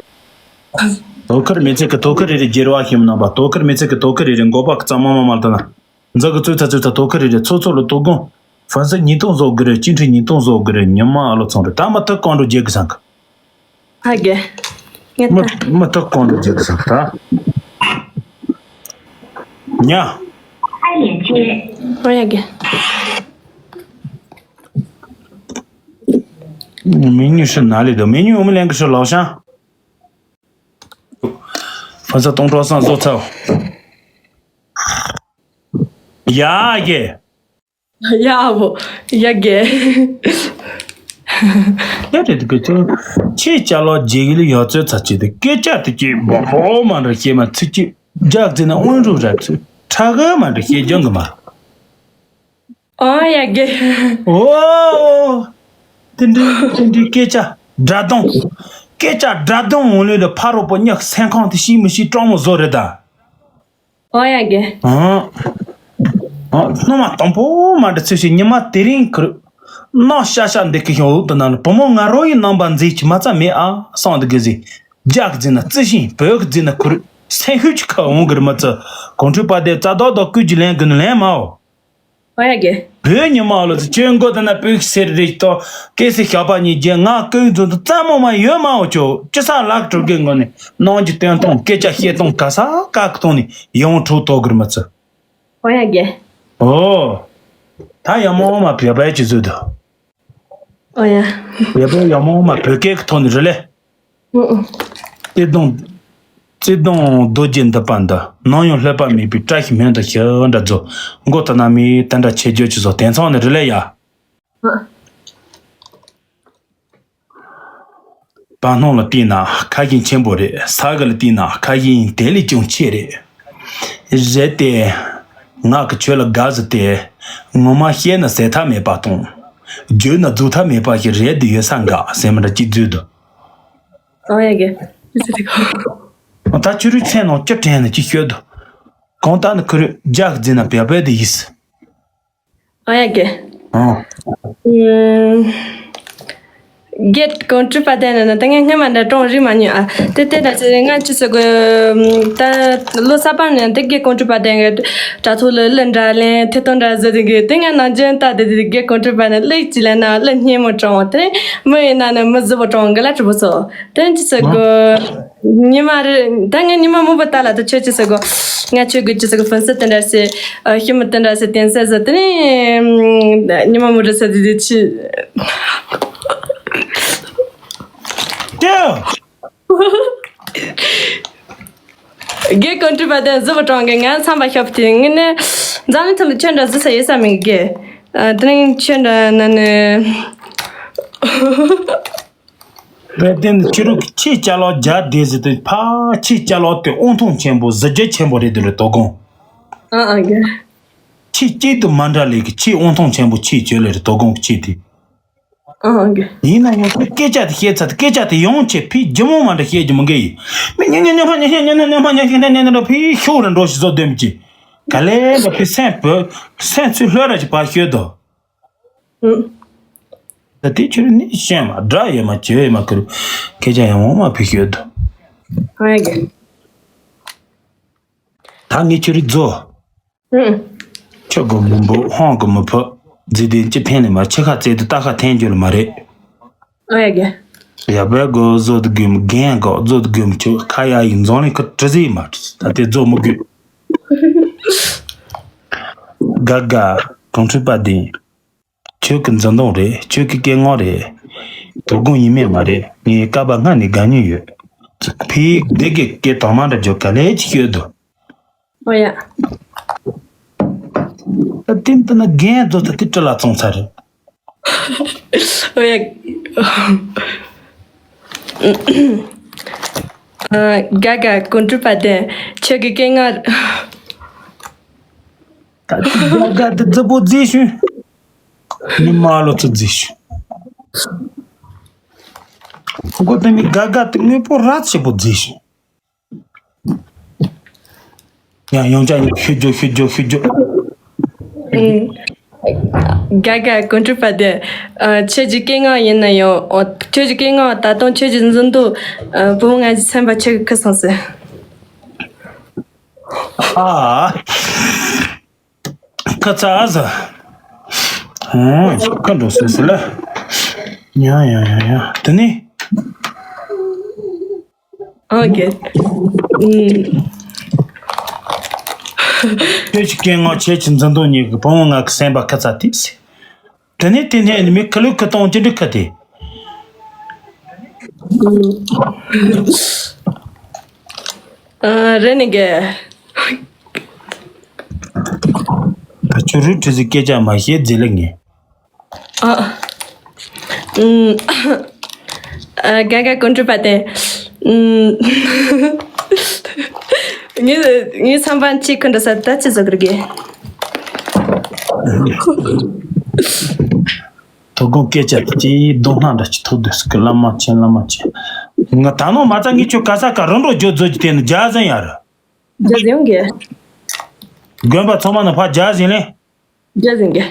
དོ་ཁར་མི་ཚེ་གི་དོ་ཁར་རེ་རེ་རྒྱལ་བ་ཞིམ་ནང་པ་དོ་ཁར་མི་ཚེ་གི་དོ་ཁར་རེ་རེ་མགོ་པ་གི་ཙམ་མ་མ་མ་ལྟ་ན། འཛག་གི་ཚོད་ཚ་ཚོད་ཚ་དོ་ཁ་རེ་རེ་ཚོ་ཚོ་ལ་དོ་དགོང་། ཧྥན་སི་ཉིས་སྟོང་བཟོ་གི་རེད། ཅི་འཕྲི་ཉིས་སྟོང་བཟོ་གི་རེད། ཉི་མ་ཨ་ལོ་ཚོང་རེད། ད་མ་ཐག་གང་འགྲོ་རྒྱག་གི་སང་གི། ཧ་གི། ངས་མ་ད། མ་ཐག་གང་འགྲོ་རྒྱག་གི་སང་ད། ཉ། ཨོ་ཡ་གི། མི་ཉུ་ཤི་ན་ལི་དོ་མི་ཉུ་འོ་མི་ལེན་གི་ཤོ་ལའོ་ཤང་། ཧྥན་སི་སྟོང་ཕྲག་སང་བཟོ་ཚར། ཡ་གི། ཡ་བོ། ཡ་གི། ཡ་རེད་གི་ཚོ། ཆེ་ཅ་ལོ་རྗེ་གི་ལི་ཡོ་ཚོད་ཚ་ཅི་དེ་སྐད་ཆ་དེ་ཅི་བོ་བོ་མ་ར་ཤེས་མ་ཚིག་ཅི་རྒྱག་ཟིན་ན་དབོན་རུ་ར་ཚོད་ཁྲ་གི་མ་ར་ཤེས་ཀྱང་གི་མ། ཨོ་ཡ་གི། ཨོ། དེ་འདྲའི་དེ་འདྲའི་སྐད་ཆ་སྒྲ་གདངས། སྐད་ཆ་སྒྲ་གདངས་འོང་ལོས་ལ་ཕ་རོགས་པོ་གཉག་སེམས་ཁོང་དེ་ཤི་མི་ཤི་སྤྲང་མོ་བཟོ་རེད་ད། ཨོ་ཡ་གི། ཨང་། ཨང་། སྣོ་མ་དང་པོ་མ་འདྲ་ཚོས་ཤིག་ཉི་མ་དེ་རིང་ཁུར། སྣོ་ཤ་ཤ་འདི་གི་ཤོང་འུག་ཏུ་ན་ལ་བུ་མོ་ང་རོ་ཡི་རྣམ་པ་མཛེས་ཀྱི་མ་རྩ་མེད་ཨ་སང་འདི་གི་ཟིག་རྒྱག་རྫི་ན་རྩི་ཤིང་བོད་ཀྱི་རྫི་ན་ཁུར་སེམས་ཤུགས་ཀྱི་ཁ་འོང་གི་རི་མ་ཚོ། གོང་ཁྲོས་པ་དེ་རྩ་དོག་དོག་ཀུན་གྱི་ལན་གི་ནི་ལན་མའོ། ཨོ་ཡ་གི། བོད་ཉི་མ་ལོ་ཚོ་ཁྱོད་མགོ་དེ་ན་སྤོས་ཀྱི་སེར་རེད་ཏོ། སྐད་སི་ཞགས་པ་གཉིས་རྒྱན་ང་ཀུན་རྫོན་དུ་རྩ་མོ་མ་ཡོད་མའོ་ཅོ་ཅི་ས་ལག་གྲུབ་གི་མགོ་ནས་ནང་གི་སྟོན་སྟངས་སྐད་ཆ་བཤད་སྟངས་ག་ས་ག་གི་སྟོང་ནས་ཡང་ཁྲོ་ཐོག་གིར་མི་ཚུ། ཨོ་ཡ་གི། ཨོ། ད་ཡ་མོ་མ་བོད་པའི་ཅི་བཟོས་དོ། ཨོ་ཡ། བོད་པའི་ཡ་མོ་མ་བོད་སྐད་ཀྱི་ཐོག་ནས་རེད་ལེ། ཨུ་ཨུ། བརྩེ་དུང་། བརྩེ་དུང་རྡོ་རྗེ་འདི་པ་འདི་ནམ་ཡང་ལྷོད་པ་མེད་པའི་བཀྲ་ཤིས་སྨོན་དང་ཞི་འདྲ་རྫོགས། མགོ་ལྟ་ན་མི་དེ་འདྲ་ཆེ་རྒྱུ་ཆེ་བཟོ་དེང་སང་ནི་རི་ལས་ཡ། ཨ། བར་སྣང་ལ་བལྟས་ན་ཁ་ཞེང་ཆེན་པོ་རེད། ས་ག་ལ་བལྟས་ན་ཁ་ཞེང་དེ་ལས་ཀྱང་ཆེ་རེད། རེད་དེ། ངག་གི་ཆོས་ལ་དགའ་ཟེར་ཏེ། ངོ་མ་བཤད་ན་ཟད་མཐའ་མེད་པ་དང་། བརྗོད་ན་རྫོགས་མཐའ་མེད་པ་ཞིག་རེད་དེ་ཡོད་ས་འགའ་ཟེར་མི་འདྲ་གཅིག་བརྗོད་དོ། ཨོ་ཡ་གི། ཨོ་ད་ཁྱོད་རའི་མཚན་ནང་ཅི་དྲན་ནས་ཅི་ཤོད་དོ། གང་ལྟར་ནི་ཁོ་རེ་རྒྱག་རྫི་ན་བེ་བེ་དེ་ཡིས། ཨོ་ཡ་གི། ཨོ། ཨུམ། རྒན་གོང་དྲུག་པ་དེ་ནི་ད་ངས་སྔོན་མ་འདྲ་གྲངས་རིག་མ་མྱོང་ཨ། དེ་དེ་འདྲ་ཅིག་ང་ཅི་ཟེར་དགོས། ད་ལོ་གསར་པ་ནས་དེ་རྒན་གོང་དྲུག་པ་དེ་ངས་དྲ་ཐོག་ལ་གླུ་འདྲ་ལེན་ཐད་གཏོང་འདྲ་བཟོ་དེ་གི་དེ་ང་ནང་རྒྱུན་ལྟ་དེ་དེ་རྒན་གོང་དྲུག་པ་ནས་གླུ་ཅིག་ལེན་ན་གླུ་སྙན་མོ་གྲོངས་དེ་མི་ཡིན་ན་ནི་མི་གཟི་བོ་གྲོངས་གི་ལ་གྲུ་བོ་ཚོ་དེ་ཅི་ཟེར་དགོས། ཉི་མ་རེ་ད་ངས་ཉི་མ་མང་པོ་ལྟ་ལ་ད་ཁྱོད་ཅི་ཟེར་དགོས། ང་ཁྱོད་ཀྱི་ཅི་ཟེར་དགོས་ཕན་སེ་དེ་འདྲ་ཟེར་ཨ་ཤི་མི་དེ་འདྲ་ཟེར་བསྟན་ས་ཟེར་དེ་ནས་ཉི་མ་མང་པོ་རེ་ཟེར་དེ་དེ་ཅི། དེ། རྒན་གོང་དྲུག་པ་དེ་གཟི་བོ་གྲོང་གི་ང་ཚང་པ་ཤོབ་དེ་ངི་ནས་འཛམ་གླིང་ཐོག་ལ་ཁྱོད་འདྲ་གཟི་ས་ཡོད་ས་མིན་གི། ཨ་དེ་རིང་ཁྱོད་འདྲ་ན་ནི། དཔལ་ལྡན་ཁྱེད་རང་གི་ཆེས་ཅ་ལག་རྒྱ་དེ་ཟེར་དུས་ཕ་ཆེས་ཅ་ལག་དེ་དབང་ཐང་ཆེན་པོ་གཟི་བརྗིད་ཆེན་པོ་རེད་དེ་རེད་དོ་དགོང་། ཨ་ཨ་གི། ཆེས་གཅིག་ཏུ་མ་འདྲ་ལས་ཀྱི་ཆེས་དབང་ཐང་ཆེན་པོ་ཆེས་བྱོས་ལས་རེད་དོ་དགོང་གི་ཆེས་དེ། ཨ་གི། ཡིན་ན་ཡང་ཁོས་སྐད་ཆ་དེ་བཤད་ཚར་དེ་སྐད་ཆ་དེ་ཡང་ཆེ་ཕི་ལྗིད་མོ་མ་འདྲ་བཤད་རྒྱུ་མི་འགའ་ཡིན། མི་ཉན་ཉན་ཉན་ཕ་ཉན་ཤེས་ཉན་ཉན་ཉན་ཕ་ཉན་ཤེས་ཉན་ཉན་ཉན་ཕི་ཤོག་ར་འགྲོ་ཞིག་བཟོ་སྡོད་མི་ཅི། ག་ལེ་འདྲ་ཕི་སེམས་བོད་སེམས་ཚུལ་ལྷོད་ར་ཞིག་ཕར་ཤོད་དོ། ཨུ། ད་དེ་ཁྱོད་ནི་ཤེས་མ་དགྲ་ཡོད་མ་བྱེད་ཡོད་མ་ཁུར་སྐད་ཆ་ཡང་འོང་མ་ཕི་ཤོད་དོ། ཨ་གི། ད་ངས་ཁྱོད་རིག་རྫོ། ཨུ། ཁྱོད་གི་མི་འབོ་ཧོང་གི་མི་ཕོ། རྫི་དེ་ཅི་ཕན་ནི་མ་ཆེ་ཁ་བཙལ་དུ་ལྟ་ཁ་འཐེན་རྒྱུ་ལ་མ་རེད། ཨ་ཡ་གི། ཡ་བལ་གོ་བཟོ་དུ་གུམ་རྒན་གོ་བཟོ་དུ་གུམ་ཁྱོད་ཁ་ཡ་ཡིན་རྫོང་ལི་ཁུ་གྲི་ཟི་མ་ད་དེ་རྫོ་མི་དགོས། ག་ག་གོང་ཁྲི་པ་དེ། ཁྱོད་ཀྱི་འཛིན་གྲྭ་རེད། ཁྱོད་ཀྱི་སྐད་ངག་རེད། དོ་དགོང་ཡིན་མེད་མ་རེད། ངས་སྐལ་པ་སྔ་ནས་དགའ་ཉེ་ཡོད། ཕིག་སྡེ་དགེ་སྐད་དང་མ་འདྲ་རྒྱུ་ག་ལེ་ཅིག་ཡོད་དོ། ཨོ་ཡ། ད་དེ་འདི་ན་རྒན་རྫོ་ད་དེ་སྤྲི་ལ་བཙོང་ཚར་རེད། ཨོ་ཡ། ཨ་དགའ་དགའ་གོང་དྲུག་པ་དེ་ཁྱོད་ཀྱི་སྐད་ངག་ད་དེ་དགའ་དགའ་དེ་རྫི་པོ་རྫི་ཤུ། ཉི་མ་ལོ་ཚོ་རྫི་ཤུ། མགོ་དེ་མི་དགའ་དགའ་དེ་དངོས་པོ་ར་ཆེ་པོ་རྫི་ཤུ། ཡང་ཡང་ཅག་ཡང་ཤུ་རྒྱོ་ཤུ་རྒྱོ་ཤུ་རྒྱོ། ཨུམ། དགའ་དགའ་གོང་དྲུག་པ་དེ། ཨ་ཁྱེད་ཀྱི་སྐད་ངག་ཡིན་ན་ཡང་ཨོ་ཁྱེད་ཀྱི་སྐད་ངག་ད་དུང་ཁྱེད་ཀྱི་འཛིན་དུ་ཨ་བུ་མོ་ང་ཚོའི་སེམས་པ་ཁྱེད་ཀྱི་ཁུ་སོང་ཟེར། ཨ། ཁ་ཚ་ཨ་ཟ། ཨོ་ཁ་འགྲོ་སོ་སོ་ལ། ཡ་ཡ་ཡ་ཡ་དེ་ནི། ཨོ་ཀེ། ཨུམ། ཁྱོད་ཀྱི་སྐད་ངག་ཁྱེད་ཀྱི་འཛིན་དོན་གཉིས་ཀྱི་བུ་མོ་ང་གི་སེམས་པ་ཁ་ཚ་དེ་སི། དེ་ནས་དེ་ནས་ནི་མི་ཁ་ལུག་ཁ་གཏོང་ཅི་འདྲི་ཁ་དེ། ཨུམ། ཨ་རེད་ནི་གེ། ད་ཁྱོད་རུ་ཁྲི་ཟི་སྐད་ཆ་མ་བཤད་རྫི་ལ་ངེ། ཨ། ཨུམ། ཨ་དགའ་དགའ་གོང་དྲུག་པ་དེ། ཨུམ། ངའི་ངའི་བསམ་པ་གཅིག་ཁོ་འདྲ་ས་ད་ཅི་བཟོ་དགོས་རྒྱུ། དོ་དགོང་སྐད་ཆ་དེ་གཅིག་གདོང་སྣ་འདྲ་ཅིག་ཐུག་འདུག་ཟེར་གི་བླ་མ་མཁྱེན་བླ་མ་མཁྱེན། ང་ད་ནངས་མ་རྩ་ངས་ཁྱོད་ག་ས་ག་རུ་འགྲོ་རྒྱུ་བཟོ་རྒྱུ་དེ་ནི་རྒྱ་ཟན་ཡ་ར། རྒྱ་ཟན་གི། དགོན་པ་ཚང་མ་ནི་ཕ་རྒྱ་ཟན་ལེ། རྒྱ་ཟན་གི།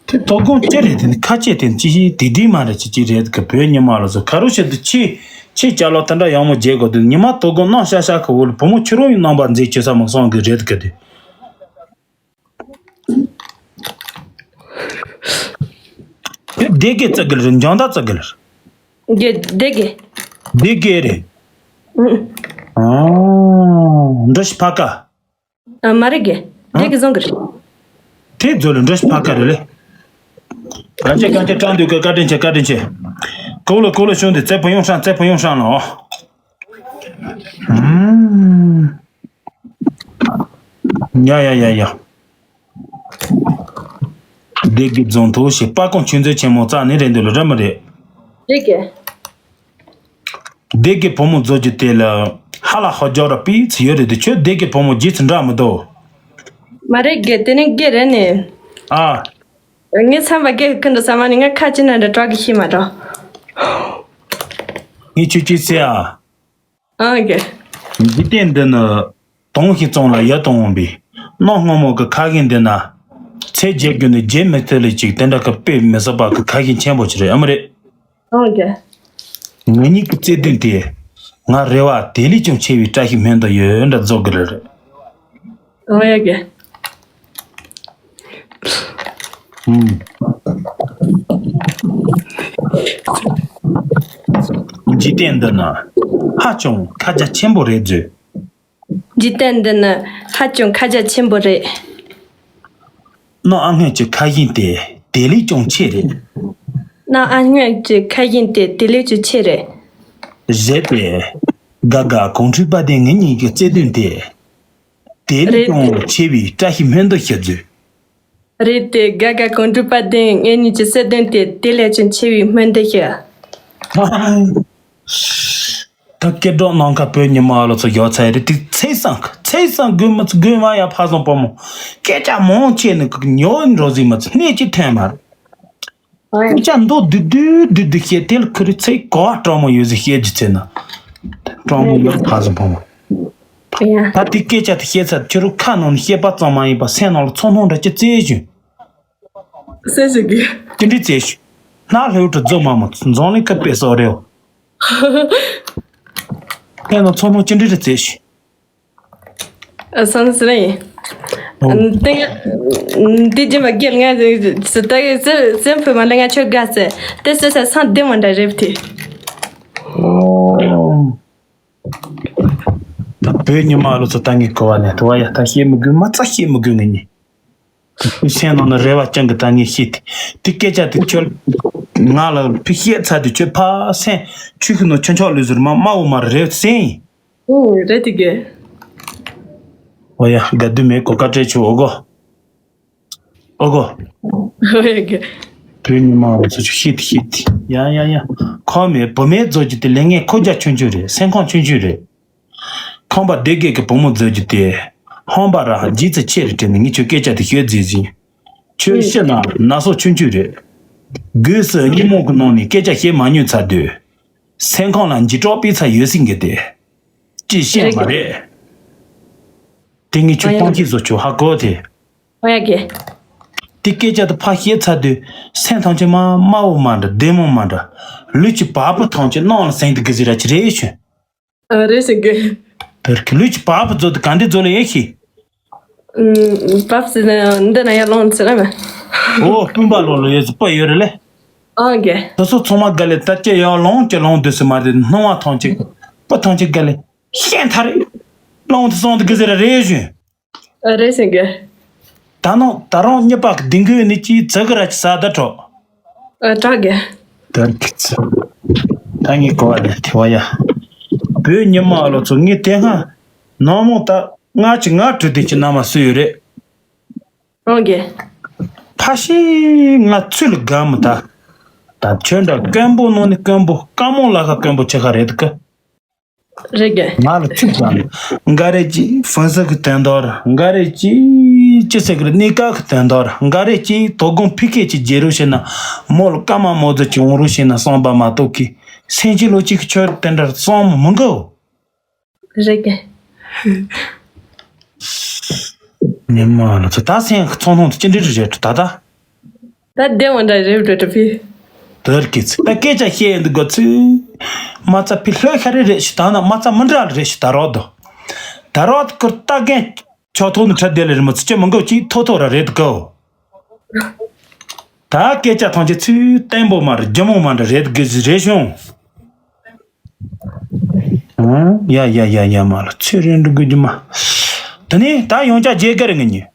དེ་དོ་དགོང་ཅི་རེད་དེ་ནི་ཁ་ཆེ་དེ་ནི་ཅི་ཞིག་དེ་དེ་མ་རེད་ཅི་ཅི་རེད་གི་བོད་ཉི་མ་ལ་སོ་ག་རུ་ཞིག་ཏུ་ཆེ་ཆེ་ཅ་ལོ་དེ་འདྲ་ཡག་མོ་རྒྱལ་དགོས་དེ་ཉི་མ་དོ་དགོང་གནམ་ཤ་ཤ་གི་འོག་ལ་བུ་མོ་ཁྱོད་རང་ཡི་རྣམ་པ་མཛེས་ཁྱོད་ས་མ་སོང་གི་རེད་གི་དེ། དེ་སྡེ་དགེ་བཙུགས་གི་ལ་རེད་འཇང་ད་བཙུགས་གི་ལ་རེད། དགེ་སྡེ་དགེ། སྡེ་དགེ་རེད། ཨང་། ཨོ། འགྲོ་ཞིག་ཕ་ཀ། ཨ་མ་རེད་དགེ། སྡེ་དགེ་བཟང་གི་རེད། དེ་རྫོ་ལ་འགྲོ་ཞིག་ཕ་ཀ་རེད་ལེ། ག་ཅེ་ག་ཅེ་ཀྲང་དུས་ཀ་བཀའ་དྲིན་ཆེ་བཀའ་དྲིན་ཆེ། ཀོ་ལོ་ཀོ་ལོ་ཤོང་དེ་རྩེ་ཕུ་ཡོང་ཧྲང་རྩེ་ཕུ་ཡོང་ཧྲང་ལ་ཨོ། ཨུམ། ཡ་ཡ་ཡ་ཡ། སྡེ་དགེ་རྫོང་དུ་ཞེས་དཔལ་ཀོང་ཆོས་མཛོད་ཆེན་མོ་རྩ་ནས་རེད་འདོད་ལ་རེད་མི་རེད། སྡེ་དགེ། སྡེ་དགེ་བུ་མོ་བཟོ་རྒྱུ་དེ་ལ་ཧ་ལ་ཧོ་རྒྱག་ར་པི་ཚི་ཡོད་རེད་དེ་ཁྱོད་སྡེ་དགེ་བུ་མོ་རྗེས་སུ་འདྲ་མི་འདུག་མ་རེད་དགེ་དེ་ནི་དགེ་རེད་ནི། ཨ། ངའི་བསམ་པ་སྐད་ཀུན་ཏུ་ཟ་མ་ནི་ང་ཁ་ཅི་ན་འདྲ་དྲག་གི་ཤི་མ་འགྲོ། ངས་ཁྱོད་ཅི་ཟེར་ཨ། ཨང་ཀེ། འཇིག་རྟེན་འདི་ནི་དོང་ཞིག་བཙོང་ལ་ཡ་དོང་འོང་པའི་གནའ་སྔ་མོ་གི་ཁ་ཞིག་འདི་ན་ཚེ་བརྒྱད་རྒྱུ་ནི་བརྗེད་མི་ཐུབ་ལེ་ཅིག་དེ་འདྲ་གི་དཔེ་མི་སྲིད་པ་གི་ཁ་ཞིག་ཆེན་པོ་ཅིག་རེད་ཨ་མ་རེད། ཨང་རྒན། ང་གཉིས་ཀྱི་བརྩེ་དུང་དེ། ང་རེ་བ་དེ་ལས་ཀྱང་ཆེ་བའི་བཀྲ་ཤིས་སྨོན་འདུན་ཡོད་འདྲ་རྫོགས་གི་རེད། ཨང་ཡ་རྒན། ཨུམ། འཇིག་རྟེན་འདི་ན་ཧ་ཅང་ཁ་རྒྱ་ཆེན་པོ་རེད་ཟེར། འཇིག་རྟེན་འདི་ནི་ཧ་ཅང་ཁ་རྒྱ་ཆེན་པོ་རེད། གནམ་ཨ་སྔོན་གྱི་ཁ་ཞེང་དེ་དེ་ལས་ཀྱང་ཆེ་རེད། གནམ་ཨ་སྔོན་གྱི་ཁ་ཞེང་དེ་དེ་ལས་ཀྱང་ཆེ་རེད། རེད་པས། དགའ་དགའ་གངས་ཁྲོད་དཔལ་ལྡན་ངེད་གཉིས་ཀྱི་བརྩེ་དུང་དེ། དེ་ལས་རེད། ཀྱང་ཆེ་བའི་བཀྲ་ཤིས་སྨོན་འདུན་ཞུ་རྒྱུ། རེད་དེ། དགའ་དགའ་གངས་ཁྲོད་དཔལ་ལྡན་ངེད་གཉིས་ཀྱི་བརྩེ་དུང་དེ་དེ་ལས་ཀྱང་ཆེ་བའི་སྨོན་འདུན་ཞུ། ད་སྐད་སྒྲོག་ནང་ཁ་བོད་ཉི་མ་ལོ་ཚོ་ཡོད་ཚད་རེད་དེ། ཚེས་བཟང་ཚེས་བཟང་དགོས་མ་ཚོ་དགོས་མ་ཡ་ཕ་བཟང་བུ་མོ། སྐད་ཆ་མང་ཆེ་ནི་ཉོ་འགྲོ་ཟིན་མ་ཚོ་གནས་ཀྱི་ཐོན་མ་རེད། སྐད་ཆ་མདོ་བསྡུས་བསྡུས་བསྡུས་བསྡུས་བཤད་དེ་ལ་ཁུ་རི་ཚེ་གོ་བ་སྤྲང་མོ་ཡོད་ཟིན་བཤད་རྒྱུ་ཚེ་ན། སྤྲང་མོ་ཡོད་ཕ་བཟང་བུ་མོ། ཡ། ད་དེ་སྐད་ཆ་དེ་བཤད་ཚར་ཁྱོད་རང་ཁ་ནང་ནས་བཤད་པ་ཙམ་མ་ཡིན་པ་སེམས་ནང་ལ་ཚོར་སྣང་འདྲ་ཅི་བཙལ་བྱུང་། སེམས་ཞིག་གི། ཅི་འདྲ་བཙལ་བྱུང་། སྣ་ལྷོད་དུ་རྫོགས་མ་མོ་འཛམ་གླིང་ཁ་པེ་སོགས་རེའོ། སེམས་ནང་ཚོར་སྣང་ཅི་འདྲ་རེ་བཙལ་བྱུང་། ཨ་སང་སི་རེད། ཨོ། དེ་དེ་རྒྱུན་པ་རྒྱལ་ང་ཟི་ད་གི་ཟི་ཟི་ཕུ་མ་ལ་ང་ཆོ་དགའ་ཟེ་དེ་སི་ས་སང་དེ་མ་འདྲ་རེབ་དེ། ཨོ། ད་བོད་ཉི་མ་ལོ་ཚོ་ད་ངས་གོ་བ་ནས་དུ་བ་ཡ་ད་ཤེས་མི་དགོས། མ་རྩ་ཤེས་མི་དགོས་ངེས་ནི། སེམས་ནང་ན་རེ་བ་ཅན་གི་ད་ངས་ཤེས་ཏེ། དེ་སྐད་ཆ་དེ་ཁྱོད་ང་ལ་ཕི་བཤད་ཚར་དུས་ཁྱོད་ཕ་སེམས་ཆུ་ཤིག་ནང་ཆུ་མཆོག་ལུས་ཟུར་མ་དམའ་བོ་མ་རེད་སེམས། ཨོ་རེད་དེ་གེ། ཨོ་ཡ་དགའ་དུས་མེད་གོ་བཀའ་དྲིན་ཆེ་ཨོ་གོ། ཨོ་གོ། ཨོ་ཡ་གེ། བོད་ཉི་མ་ཚོ་ཆུ་ཤིག་ཤིག་ཡ་ཡ་ཡ། ཁོ་མེད་བུ་མེད་རྫོགས་ཀྱི་དེ་ལས་ངན་ཁོ་རྒྱ་ཆུང་ཆུང་རེད། སེམས་ཁོང་ཆུང་ཆུང་རེད། ཁང་པ་སྡེ་དགེ་གི་བུ་མོ་མཛོད་རྒྱུ་དེ། ཧོན་པ་ར་རྗེས་ཚུལ་ཆེ་རུ་དྲན་ནས་ངས་ཁྱོད་སྐད་ཆ་དེ་ཤོད་རྫིས་ཟིན། ཁྱོད་ཤི་ན་ན་སོ་ཆུང་ཆུང་རེད། སྒོས་སུ་ཉིན་མོ་གི་ནང་ནས་སྐད་ཆ་བཤད་མ་མྱོང་ཚར་དུས། སེམས་ཁོང་ལ་འཇིགས་སྐྲག་པའི་ཚ་ཡོད་སྲིད་གི་དེ། ཅི་བཤད་མ་རེད། དེ་ངས་ཁྱོད་ཨོ་ཡ། སྤང་ཁྱི་བཟོ་ཁྱོད་ཧ་གོ་དེ། ཨོ་ཡ་གི། དེ་སྐད་ཆ་དེ་ཕ་བཤད་ཚར་དུས་སེམས་ཐམས་ཅད་མ་དམའ་བོ་མ་འདྲ་བདེ་མོ་མ་འདྲ། ལུས་ཀྱི་བ་སྤུ་ཐམས་ཅད་སྣང་ལ་ཟིན་དུ་གི་ཟི་ར་ཅི་རེད་ཤོད། ཨ་རེད་ཟེར་གི། དེར་གི་ལུས་ཀྱི་བ་སྤུ་ཚོ་དེ་ག་འདི་ཚོ་ལ་ཡེ་ཤི། ཨུམ། བ་སྤུ་ཟེར་ན་འདི་ན་ཡར་ལོང་ཟེར་ན་མེད། ཨོ་སྤུན་པ་ལོ་ལོ་ཡོད་ཟེར་སྤུ་ཡོད་རེད་ལེ། ཨང་གི། དེ་ཚོ་ཚང་མ་ག་ལེ་ད་ཅི་ཡར་ལོང་ཅི་ལོང་དུས་སུ་མ་རེད་སྣང་བ་ཐམས་ཅད་སྤུ་ཐམས་ཅད་ག་ལེ་ཤན་ཐ་རེད། ལོང་དུ་སོང་དུ་གི་ཟེར་ར་རེད་ཞུ། ཨ་རེད་ཟེར་གི། ད་ནང་ད་རུང་གཉིས་པ་གི་ལྡིང་གི་ནི་ཅིའི་ཙི་གི་ར་ཅི་ས་ད་གྲོགས། ཨ་དྲག་གི། ད་གི་ཙི། ད་ངས་གོ་བ་ལས་དེ་བ་ཡ། བོད་ཉི་མ་ལོ་ཚོ་ངས་དེ་སྔ་ནང་མོ་ད་ང་ཅི་ང་གྲུ་དེ་ཅི་ན་མ་སུ་ཡོད་རེད། རང་གི། ཕ་ཤི་ང་ཚུལ་དགའ་མོ་ད། ད་ཁྱོད་འདྲ་དཀོན་པོ་ནང་ནས་དཀོན་པོ་དཀའ་མོ་ལ་ཁ་དཀོན་པོ་ཆེ་ཁ་རེད་གི། རེད་གི། ང་ལ་ཚིག་ཙམ། འགའ་རེ་ཅིག་ཧྥུན་སི་གི་དོན་དག་ར། འགའ་རེ་ཅིག་ཅི་ཟེར་གི་རེད་གནས་སྐབས་གི་དོན་དག་ར། འགའ་རེ་ཅིག་དོ་དགོང་ཕི་ཁེ་ཅིག་རྗེ་རུ་ཤེ་ན་མོ་ལ་སྐར་མ་མོ་ཟོ་ཅིག་འོང་རུ་ཤེ་ན་སོང་པ་མ་གཏོགས་ཀི་སེམས་ཅི་ལོ་ཅིག་གི་ཆོས་དེ་འདྲ་སོང་མི་འགོ། རེད་གི། ཉི་མ་ལ་ཚོ་ད་སེམས་ཀྱི་ཚོར་སྣང་དེ་ཅི་འདྲ་རེད་ད་ད། ད་བདེ་བ་འདྲ་རེད་འགྲོ་འགྲོ་ཕི། དེར་གི་ཚིག་ད་སྐད་ཆ་བཤད་ཡོང་དུས་གོ་ཚུལ། མ་རྩ་ཕི་ལྷོད་ཤ་རེ་རེད་ཞིག་ད་ན་མ་རྩ་མི་འདྲ་རེ་རེད་ཞིག་ད་རོགས་དོ། ད་རོགས་དེ་ཀུར་ལྟ་མཁན་ཆོག་ཐོག་ནི་ཁྲ་བདེ་ལེ་རི་མོ་ཚིག་ཅི་མི་འགོ་ཅིག་ཐོ་ཐོ་ར་རེད་གོ། ད་སྐད་ཆ་ཐང་ཆེ་ཚུལ་བརྟན་པོ་མ་རེད་རྒྱུ་མོ་མ་འདྲ་རེད་གི་རེད་བྱུང་། ཡ་ཡ་ཡ་ཡ་མ་ལ་ཚུལ་རེད་འགྲོ་དགོས་རྒྱུ་མ། དེ་ནས་ད་ཡོང་ཆ་རྗེས་ག་རེ་ངེད་གཉིས།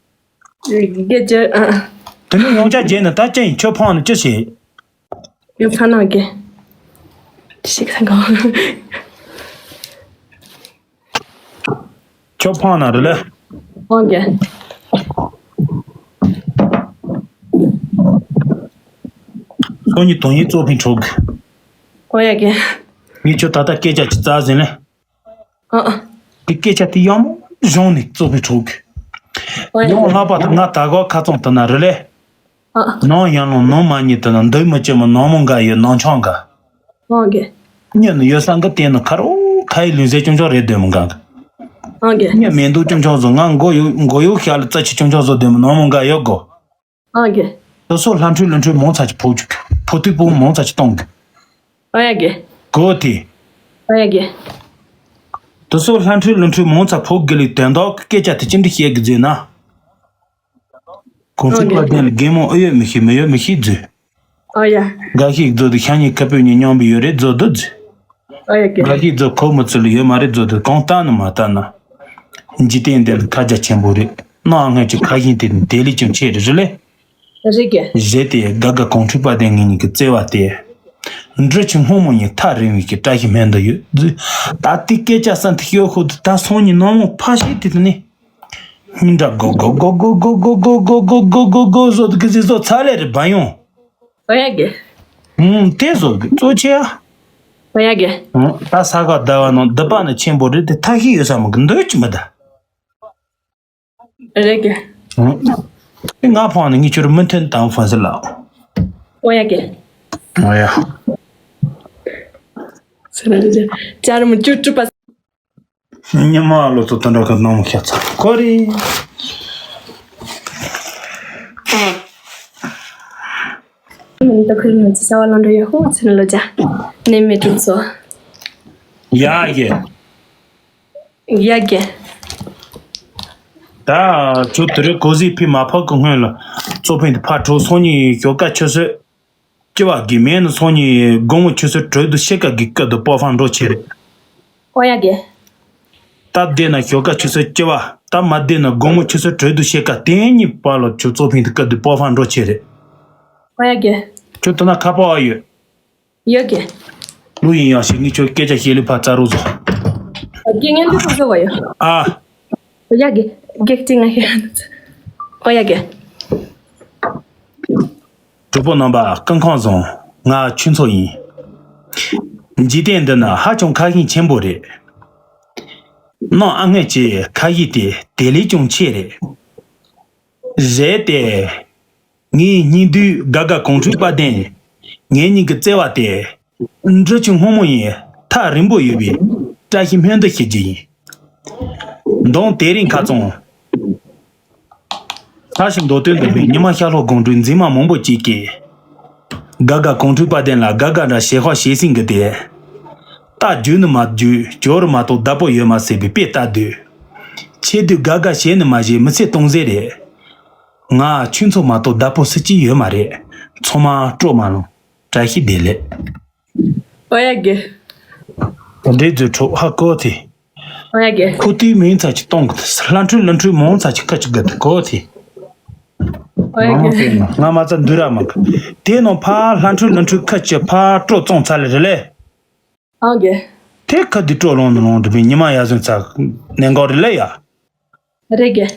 རྒྱལ་རྒྱལ་ཨ། དེ་ནས་ཡོང་ཆ་རྗེས་ནས་ད་ཅི་ཡིན་ཁྱོད་ཕང་ནས་ཅི་བྱེད། ཡོད་ཚ་ནག་གི། ཅི་ཞིག་ས་གང་། ཁྱོད་ཕང་ན་རེད་ལེ། ཕང་གི། སོ་ཉི་དོན་ཡིན་གཙོ་ཕིན་ཁྲོག་གི། ཨོ་ཡ་གི། ངས་ཁྱོད་ད་ལྟ་སྐད་ཆ་ཅི་རྩ་ཟིན་ལེ། ཨ་ཨ། དེ་སྐད་ཆ་དེ་ཡང་གཞུང་ནས་གཙོ་ཕིན་ཁྲོག་གི། ཨོ་ཡ་ཡང་གི། ལྷག་པར་དུ་ང་ད་གོ་ཁ་ཚང་དུ་ན་རེད་ལེ། ཨ། ནང་ཡང་ལོང་ནང་མ་ཉིད་དུ་ན་འདུག་མི་ཅི་མོ་ནང་མོ་འགའ་ཡོད་ནང་ཆོག་འགའ། ཨང་གི། ཉིན་ནི་ཡོད་ས་འགའ་བསྟན་ནི་ཁ་རོ་ཁ་ཡི་ལུས་རྩལ་ཅུང་ཆོག་རེད་འདོད་མོ་འགའ་འགའ། ཨང་གི། ཉིན་མེད་འདུག་ཅུང་ཆོག་བཟོ་ང་མགོ་ཡོ་མགོ་ཡོ་ཤ་ལ་རྩ་ཆི་ཅུང་ཆོག་བཟོ་འདོད་མོ་ནང་མོ་འགའ་ཡོད་གོ། ཨང་གི། དེ་སོ་ལྷ་འཕྲུལ་ལྷ་འཕྲུལ་མང་ཚ་ཆི་ཕོ་བཅུག་ཕོ་ཐུག་པོ་མང་ཚ་ཆི་གཏོང་གི། ཨོ་ཡ་གི། གོ་དེ། ཨོ་ཡ་གི། དུ་སོ་ལྷ་འཕྲུལ་ལུ་འཕྲུལ་མང་ཚ་ཕོ་གི་ལི་དོན་དག་གི་སྐད་ཆ་དེ་ཅི་འདྲ་བཤད་གི་ཟེར་ན། གོང་ཚུལ་ཨོ་གི། པ་དེ་ལ་རྒན་མོ་ཨེ་ཡོད་མི་ཤེས་མི་ཡོད་མི་ཤེས་ཟེར། ཨོ་ཡ། འགའ་ཞིག་རྫོ་དུ་ཤ་ཉེ་ཁ་པོས་ཉེ་མཉམ་པའི་ཡོད་རེད་རྫོ་དུ་ཟེར། ཨོ་ཡ་གི། འགའ་ཞིག་རྫོ་ཁོ་མི་ཚུལ་ཡོད་མ་རེད་རྫོ་དུ་གང་ལྟ་ནི་མ་ལྟ་ན། འཇིག་རྟེན་འདི་ལ་ཁ་རྒྱ་ཆེན་པོ་རེད། གནའ་སྔོན་གྱི་ཁ་ཞེང་དེ་དེ་ལས་ཀྱང་ཆེ་རེད་རེད་ལེ། རེད་གི། རེད་དེ་དགའ་དགའ་གོང་ཁྲོས་པ་དེ་ངེད་གཉིས་ཀྱི་བརྩེ་བ་དེ། འབྲི་ཆུ་སྔོན་མོ་ཡི་ཐག་རིང་བའི་གི་བཀྲ་ཤིས་སྨོན་འདུན་ཡོད། ད་ལྟའི་སྐད་ཆ་ས་འཐིག་ཤོག་ཁུ་དུ་ད་སོང་ཉིན་ནོ་མོ་ཕ་ཤི་དེ་དུ་ནི། སྙིང་འདྲ་གོ་གོ་གོ་གོ་གོ་གོ་གོ་གོ་གོ་གོ་གོ་བཟོ་དུ་གི་ཟི་བཟོ་ཚ་ལེ་རེ་བ་ཡོང་། ཨོ་ཡ་གི། ཧུམ་དེ་བཟོ་གི་གཙོ་ཆེ་ཨ། ཨོ་ཡ་གི། ཧུམ་ད་ས་ག་ཟླ་བ་ནང་འདི་པ་ནི་ཆེན་པོ་རེད་དེ་ཐ་ཤི་ཡོད་ས་མི་གི་འདོད་ཅི་མི་ད། རེད་གི། ཧུམ། ང་ཕང་ནི་ངི་ཆུར་མི་མཐུན་དང་ཧྥན་སི་ལ། ཨོ་ཡ་གི། ཨོ་ཡ། ཅར་མི་ཅུ་ཅུ་པ། ཉི་མ་ལོ་ཚོ་དོན་འགྲོ་གི་ནང་མི་ཤ་ཚ་ཁོ་རེ། མིན་ད་ཁུལ་མི་ཚེ་བ་ལང་འགྲོ་ཡོད་ཧུ་ཚེ་ནི་ལོ་ཅ། ནེ་མེ་དྲུག་ཚོ། ཡ་ཡེ། ཡ་གེ། ད་ཁྱོད་དེ་རིང་གོ་ཟི་ཕི་མ་ཕག་གི་སྔོན་ལ་གཙོ་ཕན་དུ་ཕ་གྲོ་སོང་ཉིན་ཞོགས་ཀ་ཆུ་ཚོད་བཅུ་བ་གི་མེད་ནི་སོང་ཉིན་དགོང་མོ་ཆུ་ཚོད་དྲུག་དུ་ཤེལ་ཀ་གི་སྐད་དུ་སྤོ་ཕང་འགྲོ་ཆེ་རེད། ཨོ་ཡ་གེ། སྟབས་བདེ་ན་ཞོགས་ཀ་ཆུ་ཚོད་བཅུ་བ་སྟབས་མ་བདེ་ན་དགོང་མོ་ཆུ་ཚོད་དྲུག་དུ་ཤེལ་ཀ་དེ་གཉིས་བར་ལ་ཁྱོད་གཙོ་ཕན་དུ་སྐད་དུ་སྤོ་ཕང་འགྲོ་ཆེ་རེད། ཨོ་ཡ་གེ། ཁྱོད་དེ་ན་ཁ་པར་ཡོད། ཡོད་གི། ལུ་ཡིན་ཡང་ཞིག་ངས་ཁྱོད་སྐད་ཆ་བཤད་ལུས་ཕར་བཙལ་རོགས་བཟོ། དགེ་རྒན་འདི་ཚོ་བཟོ་བ་ཡོད། ཨ། ཡ་གི། གེགས་ཅིག་ང་ཤེས། ཨོ་ཡ་གི། གྲོགས་པོ་རྣམ་པ་སྐུ་ཁམས་བཟང་། ང་ཆོས་མཚོ་ཡིན། འཇིག་རྟེན་འདི་ན་ཧ་ཅང་ཁ་ཞེང་ཆེན་པོ་རེད། གནའ་སྔོན་གྱི་ཁ་ཞེང་དེ་དེ་ལས་ཀྱང་ཆེ་རེད། རེད་དེ། ངའི་སྙིང་བསྡུས་དགའ་དགའ་གོང་ཁྲོས་པ་དན། ངེད་གཉིས་ཀྱི་བརྩེ་བ་དེ། འབྲི་ཆུ་སྔོན་མོ་ཡི་ཐག་རིང་པོ་ཡོད་པའི་བཀྲ་ཤིས་སྨོན་འདུན་ཞུ་རྒྱུ་ཡིན། མདང་དེ་རིང་ཁ་ཚང་། ཚ་ཞིང་མདོ་སྟོན་འདུག་པའི་ཉི་མ་ཤར་ལྷོ་དགོང་དྲོའི་འཛིན་མ་མང་པོ་ཅིག་གིས། དགའ་དགའ་གོང་ཁྲོས་པ་དན་ལ་དགའ་དགའ་འདྲ་ཞེ་ཧོ་ཞེ་སིང་གི་དེ། རྟ་རྒྱུག་ནི་མ་རྒྱུག་ཇོ་རུ་མ་གཏོགས་བདག་པོ་ཡོད་མ་སྲིད་པའི་དཔེ་ལྟ་དུས། ཆེ་དུས་དགའ་དགའ་བྱས་ནི་མ་བྱས་མི་ཚེ་སྟོང་ཟད་རེད། ང་ཆུ་མཚོ་མ་གཏོགས་བདག་པོ་སུ་གཅིག་ཡོད་མ་རེད། ཚང་མ་སྤྲོ་མ་ལོང་། བཀྲ་ཤིས་བདེ་ལེགས། ཨོ་ཡ་གི། འདྲེ་རྫུ་འཕྲོག་ཧ་གོ་ཐི། ཨོ་ཡ་གི། ཁོ་དུས་མིང་ཚ་ཅིག་གཏོང་གི་ལྷ་འཕྲུལ་ལུ་འཕྲུལ་མང་ཚ་ཅིག་ཁ་ཅིག་གི་གོ་ཐི། ཨོ་ཡ་གི། ང་མ་ཚ་འདུ་ར་མ་གི། དེ་ནང་ཕ་ལྷ་འཕྲུལ་ལུ་འཕྲུལ་ཁ་ཅིག་ཕ་སྤྲོ་བཙོང་ཚ་ལེ་རེད་ལེ། ཨང་གི། དེ་ཁ་དུས་སྤྲོ་ལོང་ནི་ལོང་དུ་བི་ཉི་མ་ཡ་ཟུན་ཚ་ནན་གོ་རེད་ལེ་ཡ། རེད་གི།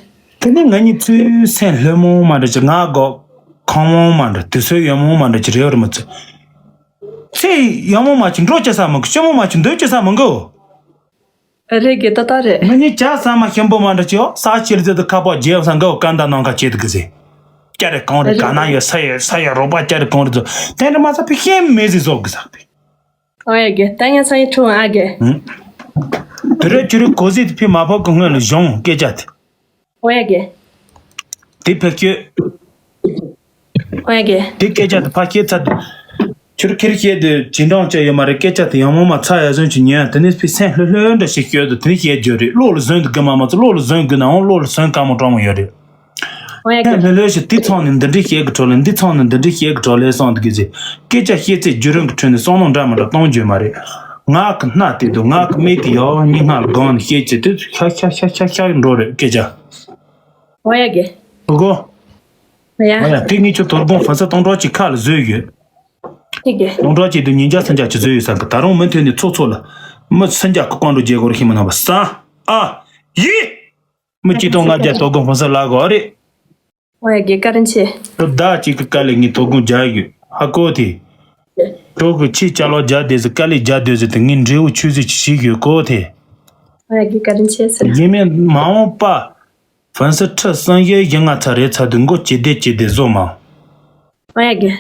དེ་ནས་ང་གཉིས་ཚུལ་སེམས་ལྷོད་མོ་མ་འདྲ་ཅིག་ང་གོ། ཁང་མོ་མ་འདྲ་དུས་ཚོད་ཡོད་མོ་མ་འདྲ་ཅིག་རེད་བར་མི་ཚུལ། ཚེ་ཡོད་མོ་མ་ཅིག་འགྲོ་ཅི་ས་མི་གི་ཤོད་མོ་མ་ཅིག་འདོད་ཅི་ས་མི་གི། རེད་གི་ཏག་ཏག་རེད། ང་གཉིས་ཇ་ས་མ་ཞིམ་པོ་མ་འདྲ་ཅིག་ཡོད་ས་ཕྱིར་ཚེ་དུ་ཁ་པོ་རྗེ་ཡོད་ས་འགའ་བོ་ཀ་འདའ་ནང་ཁ་བྱེད་དུ་གི་ཟེ། སྐྱ་རེ་གང་རེ་ག་ན་ཡོད་ས་ཡོད་ས་ཡོད་རོགས་པ་སྐྱ་རེ་གང་རེ་ཚོ་དེ་འདྲ་མ་ས་ཕི་ཤེས་མེད་ཟེ་བཟོ་གི་ས་ཕི། ཨོ་ཡ་གི། ད་ཡང་ས་ཡི་ཁྲུང་ཨ་གི། དེ་རེད་ཁྱོད་རེ་གོ་ཟི་དེ་ཕི་མ་ཕོག་གི་སྔོན་ལ་གཞུང་སྐད་ཆ་དེ། ཨོ་ཡ་གི། དེ་ཕེབས་ཁྱོད། ཨོ་ཡ་གི། དེ་སྐད་ཆ་དེ་ཕ་ཁྱེད་ཚ་དེ། ཁྱོད་ཁེར་བཤད་དེ་བྱིན་གྲངས་བཅས་ཡོད་མ་རེད་སྐད་ཆ་དེ་ཡང་མོ་མ་ཚ་ཡ་ཟོན་གྱི་ཉན་དེ་ནས་ཕི་སེམས་ལྷོད་ལྷོད་འདྲ་ཞིག་ཤོད་དུ་དེ་ནས་བཤད་རྒྱུ་རེད་བློ་ལ་ཟོན་དུ་གི་མ་མ་ཚོ་བློ་ལ་ཟོན་དགོས་ནའང་བློ་ལ་ཟོན་དཀའ་མོ་དྲང་མོ་ཡོད་རེད། ཨོ་ཡ་ཧེ་གི། ལྷོད་ལྷོད་ཞིག་འདི་ཚང་ནས་འདི་འདྲའི་བཤད་གི་གྲོ་ལེ་འདི་ཚང་ནས་འདི་འདྲའི་བཤད་གི་གྲོ་ལེ་སོང་འདི་གི་ཟེ། སྐད་ཆ་བཤད་ཚེ་བརྒྱུད་རིམ་གི་ཁྲོད་ནས་བསམ་བློ་འདྲ་མི་འདྲ་གཏོང་རྒྱུ་མ་རེད། ངག་གི་སྣ་དེ་དུ་ངག་གི་མིག་དེ་ཡག་གཉིས་སྔ་ལ་སྒང་ནས་བཤད་ཅི་དུས་ཤ་ཤ་ཤ་ཤ་ཤ་འགྲོ་རེད་སྐད་ཆ། ཨོ་ཡ་གི། གོ་གོ། ཨོ་ཡ། ཨོ་ཡ་དེ་ངས་ཁྱོད་དོ་དགོང་ཕ་ས་སྟོང་ཕྲག་གཅིག་ཁ་ལ་བཟོས་ཡོད། ཐིག་གི། སྟོང་ཕྲག་གཅིག་དུ་ཉིས་བརྒྱ་སུམ་བརྒྱ་ཅིག་བཟོས་ཡོད་ས་གི་ད་རུང་མུ་མཐུད་ནས་ཚོགས་ཚོགས་ལ་མི་སུམ་བརྒྱ་གི་བཀོད་འགྲོ་རྒྱལ་སྒོར་ཤི་མི་ནང་པ་ས་ཨ་ཡི། མི་གཅིག་སྟོང་ལྔ་བརྒྱ་དོ་དགོང་ཕོན་ས་ལ་གོ་རེད། ཨོ་ཡ་གི་བཀའ་དྲིན་ཆེ། ཁྱོད་བདག་གཅིག་གི་བཀའ་ལས་ངས་དོ་དགོང་རྒྱག་ཡོད་ཧ་གོ་དེ། ཁྱོད་ཀྱི་ཆེས་ཅ་ལག་རྒྱག་བསྡད་ཟེར་དཀའ་ལས་རྒྱག་སྡོད་ཟེར་དེ་ངས་འབྲས་བུ་ཆུད་ཟོས་ཅིག་ཞིག་ཡོད་གོ་དེ། ཨོ་ཡ་གི་བཀའ་དྲིན་ཆེ་ཟེར། ཡིན་མིན་མ་འོངས་པ། ཧྥན་སི་ཁྲི་སང་ཡོད་ཡིན་ང་ཚ་རེད་ཚ་དུས་མགོ་ཇེ་བདེ་ཇེ་བདེ་བཟོ་མ། ཨོ་ཡ་གི།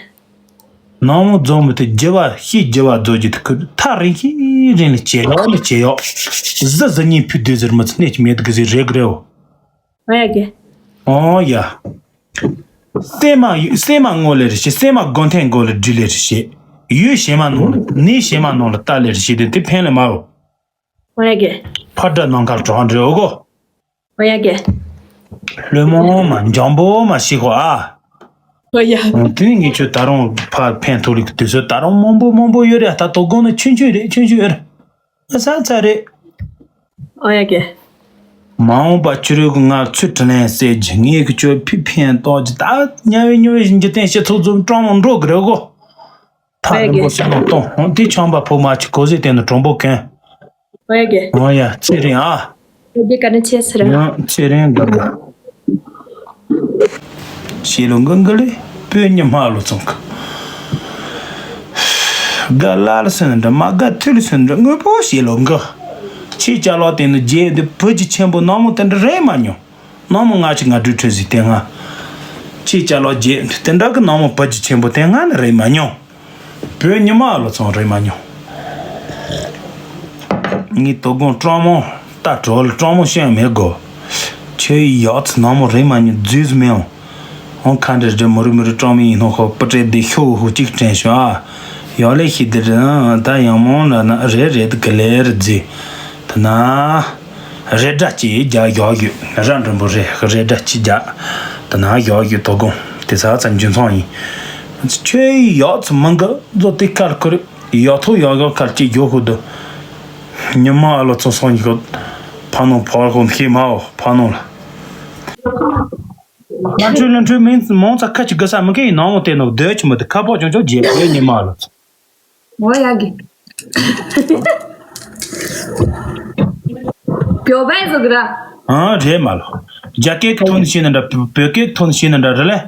ནང་མོ་རྫོང་མི་དེ་རྒྱུ་བ་ཤི་རྒྱུ་བ་རྫོ་རྒྱུ་དེ་ཁུར་ཐག་རིང་ཤི་རིང་ལ་བྱེད་ཡོག་ལ་བྱེད་ཡོག་གཟི་གཟི་གཉིས་ཕུད་དུས་ཟེར་མི་ཚེ་གནས་ཀྱི་མེད་དུ་གི་ཟེར་རེད་གི་རེད་འོ། ཨོ་ཡ་གི། ཨོ་ཡ། སེ་མ་སེ་མ་ངོ་ལེ་རེ་ཤེ་སེ་མ་དགོན་ཐེན་མགོ་ལེ་འདྲི་ལེ་རེ་ཤེ། ཡུལ་གཞན་མ་ནང་ལ་གནས་གཞན་མ་ནང་ལ་ལྟ་ལེར་བྱས་ཏེ་དེ་ཕན་ལས་མ་འོ། ཨོ་ཡ་གི། ཕར་དགྲ་ནང་ཁར་གྲོགས་འདྲི་འོ་གོ། ཨོ་ཡ་གི། ལྷོད་མོ་མ་འཇམ་པོ་མ་ཤི་གོ་ཨ། ཨོ་ཡ། དེ་ནི་ངས་ཁྱོད་ད་རུང་ཕར་ཕན་ཐོགས་ལེགས་དུས་ཚོད་ད་རུང་མང་པོ་མང་པོ་ཡོད་རེད། ད་དོ་དགོང་ནི་ཆུང་ཆུང་རེད། ཆུང་ཆུང་ཡོད་རེད། ཨ་ས་ཚ་རེད། ཨོ་ཡ་གི། མ་འོངས་པ་ཕྱི་རོལ་གྱི་ང་ཚུལ་དྲིན་ལན་གསལ་གྱི་ངས་ཀྱི་ཁྱོད་ཕི་ཕན་ཏོག་གི་ད་དམྱལ་བའི་དམྱལ་བའི་འཇིག་རྟེན་སྤྱི་ཚོགས་འཛོམས་སྤྲང་མོ་འགྲོ་གི་རེད་གོ། ཐག་རིང་པོ་ཞིག་ནང་གཏོང་། འོ་དེ་ཆང་པ་ཕོ་མ་ཅིག་གོ་ཟེ་དེ་ནི་གྲོང་པོ་གན། ཨོ་ཡ་གི། ཨོ་ཡ་ཚེ་རིང་ཨ། ཡ་གི་བཀའ་དྲིན་ཆེ་ཟེར། ཡང་ཚེ་རིང་དགའ་དགའ། ཞེ་ལོ་འགའ་འགའ་ལས་བོད་ཉི་མ་ལོ་ཚང་གི། དགའ་ལ་ལ་སོན་འདྲ་མ་དགའ་ཐུ་ལ་སོན་འདྲ་དངོས་པོ་ཞེ་ལོ་འགའ། ཁྱེད་ཅ་ལག་དེ་ནི་རྗེས་འདི་བུ་གཅིག་ཆེན་པོ་ནག་མོ་དེ་འདྲ་རེད་མ་མྱོང་། ནག་མོ་ང་ཅིག་ང་སྦྲུལ་ཁྲོད་ཟིག་དེ་ང་། ཅིག་ཅ་ལག་རྗེས་དེ་འདྲ་གི་ནག་མོ་བུ་གཅིག་ཆེན་པོ་དེ་ང་ནི་རེད་མ་མྱོང་། བོད་ཉི་མ་ལོ་ཚང་རེད་མ་མྱོང་། ངའི་དོ་དགོང་སྤྲང་མོ་ལྟ་གྲོལ་སྤྲང་མོ་ཤེས་མེད་གོ། ཁྱོད་ཡག་ཚི་ནག་མོ་རེད་མ་མྱོང་རྫུས་སུ་མེད་འོང་། འོང་ཁ་འདྲ་འདྲ་མུ་རུ་མུ་རུ་སྤྲང་མོ་ཡིན་ནོ་ཧོ་པུ་ཏྲེ་དེ་ཤོ་ཧུ་གཅིག་དྲན་ཤོ་ཨ། ཡག་ལས་ཤི་དེ་རེད་ད་ཡང་མོ་ལ་ན་རེད་རེད་གི་ལེ་རེད་རྫུས། ད་ན། རེ་སྒྲ་གཅིག་རྒྱག་ཡག་ཡོད། ར་འགྲེང་བུ་རེ་རེ་སྒྲ་གཅིག་རྒྱག་ད་ན་ཡག་ཡོད་དོ་དགོང་དེ་ས་ཚ་འཇུ་ཚང་ཡིན། ཁྱོད་ཡག་ཚི་མང་གི་མཛོ་དེ་ཁར་ཁུར་ཡག་ཐོག་ཡག་ཡག་ཁར་གཅིག་རྒྱོ་ཁུ་དུ། ཉི་མ་ཨ་ལོ་ཚོ་སོང་ཉི་ཁོ། ཕ་ནོ་ཕ་ཁོ་ཁྱེད་མ་འོ་ཕ་ནོ་ལ། ང་ཁྲོས་ལན་ཁྲོས་མིན་མོང་ཚ་ཁ་ཅིག་གི་ས་མི་ཁའི་ནང་མོ་དེ་ནོ་སྡོད་ཆི་མོ་དེ་ཁ་པོ་ཅོང་ཅོང་རྗེས་ཉི་མ་ཨ་ལོ་ཚོ། ངོ་ཡ་གི། བོད་པའི་གཟུགས་ར། ཨང་རེད་མ་ལོ། རྒྱ་སྐད་ཀྱི་ཐོག་ནས་བཤད་ན་འདྲ་བོད་སྐད་ཀྱི་ཐོག་ནས་བཤད་ན་འདྲ་རེད་ལེ།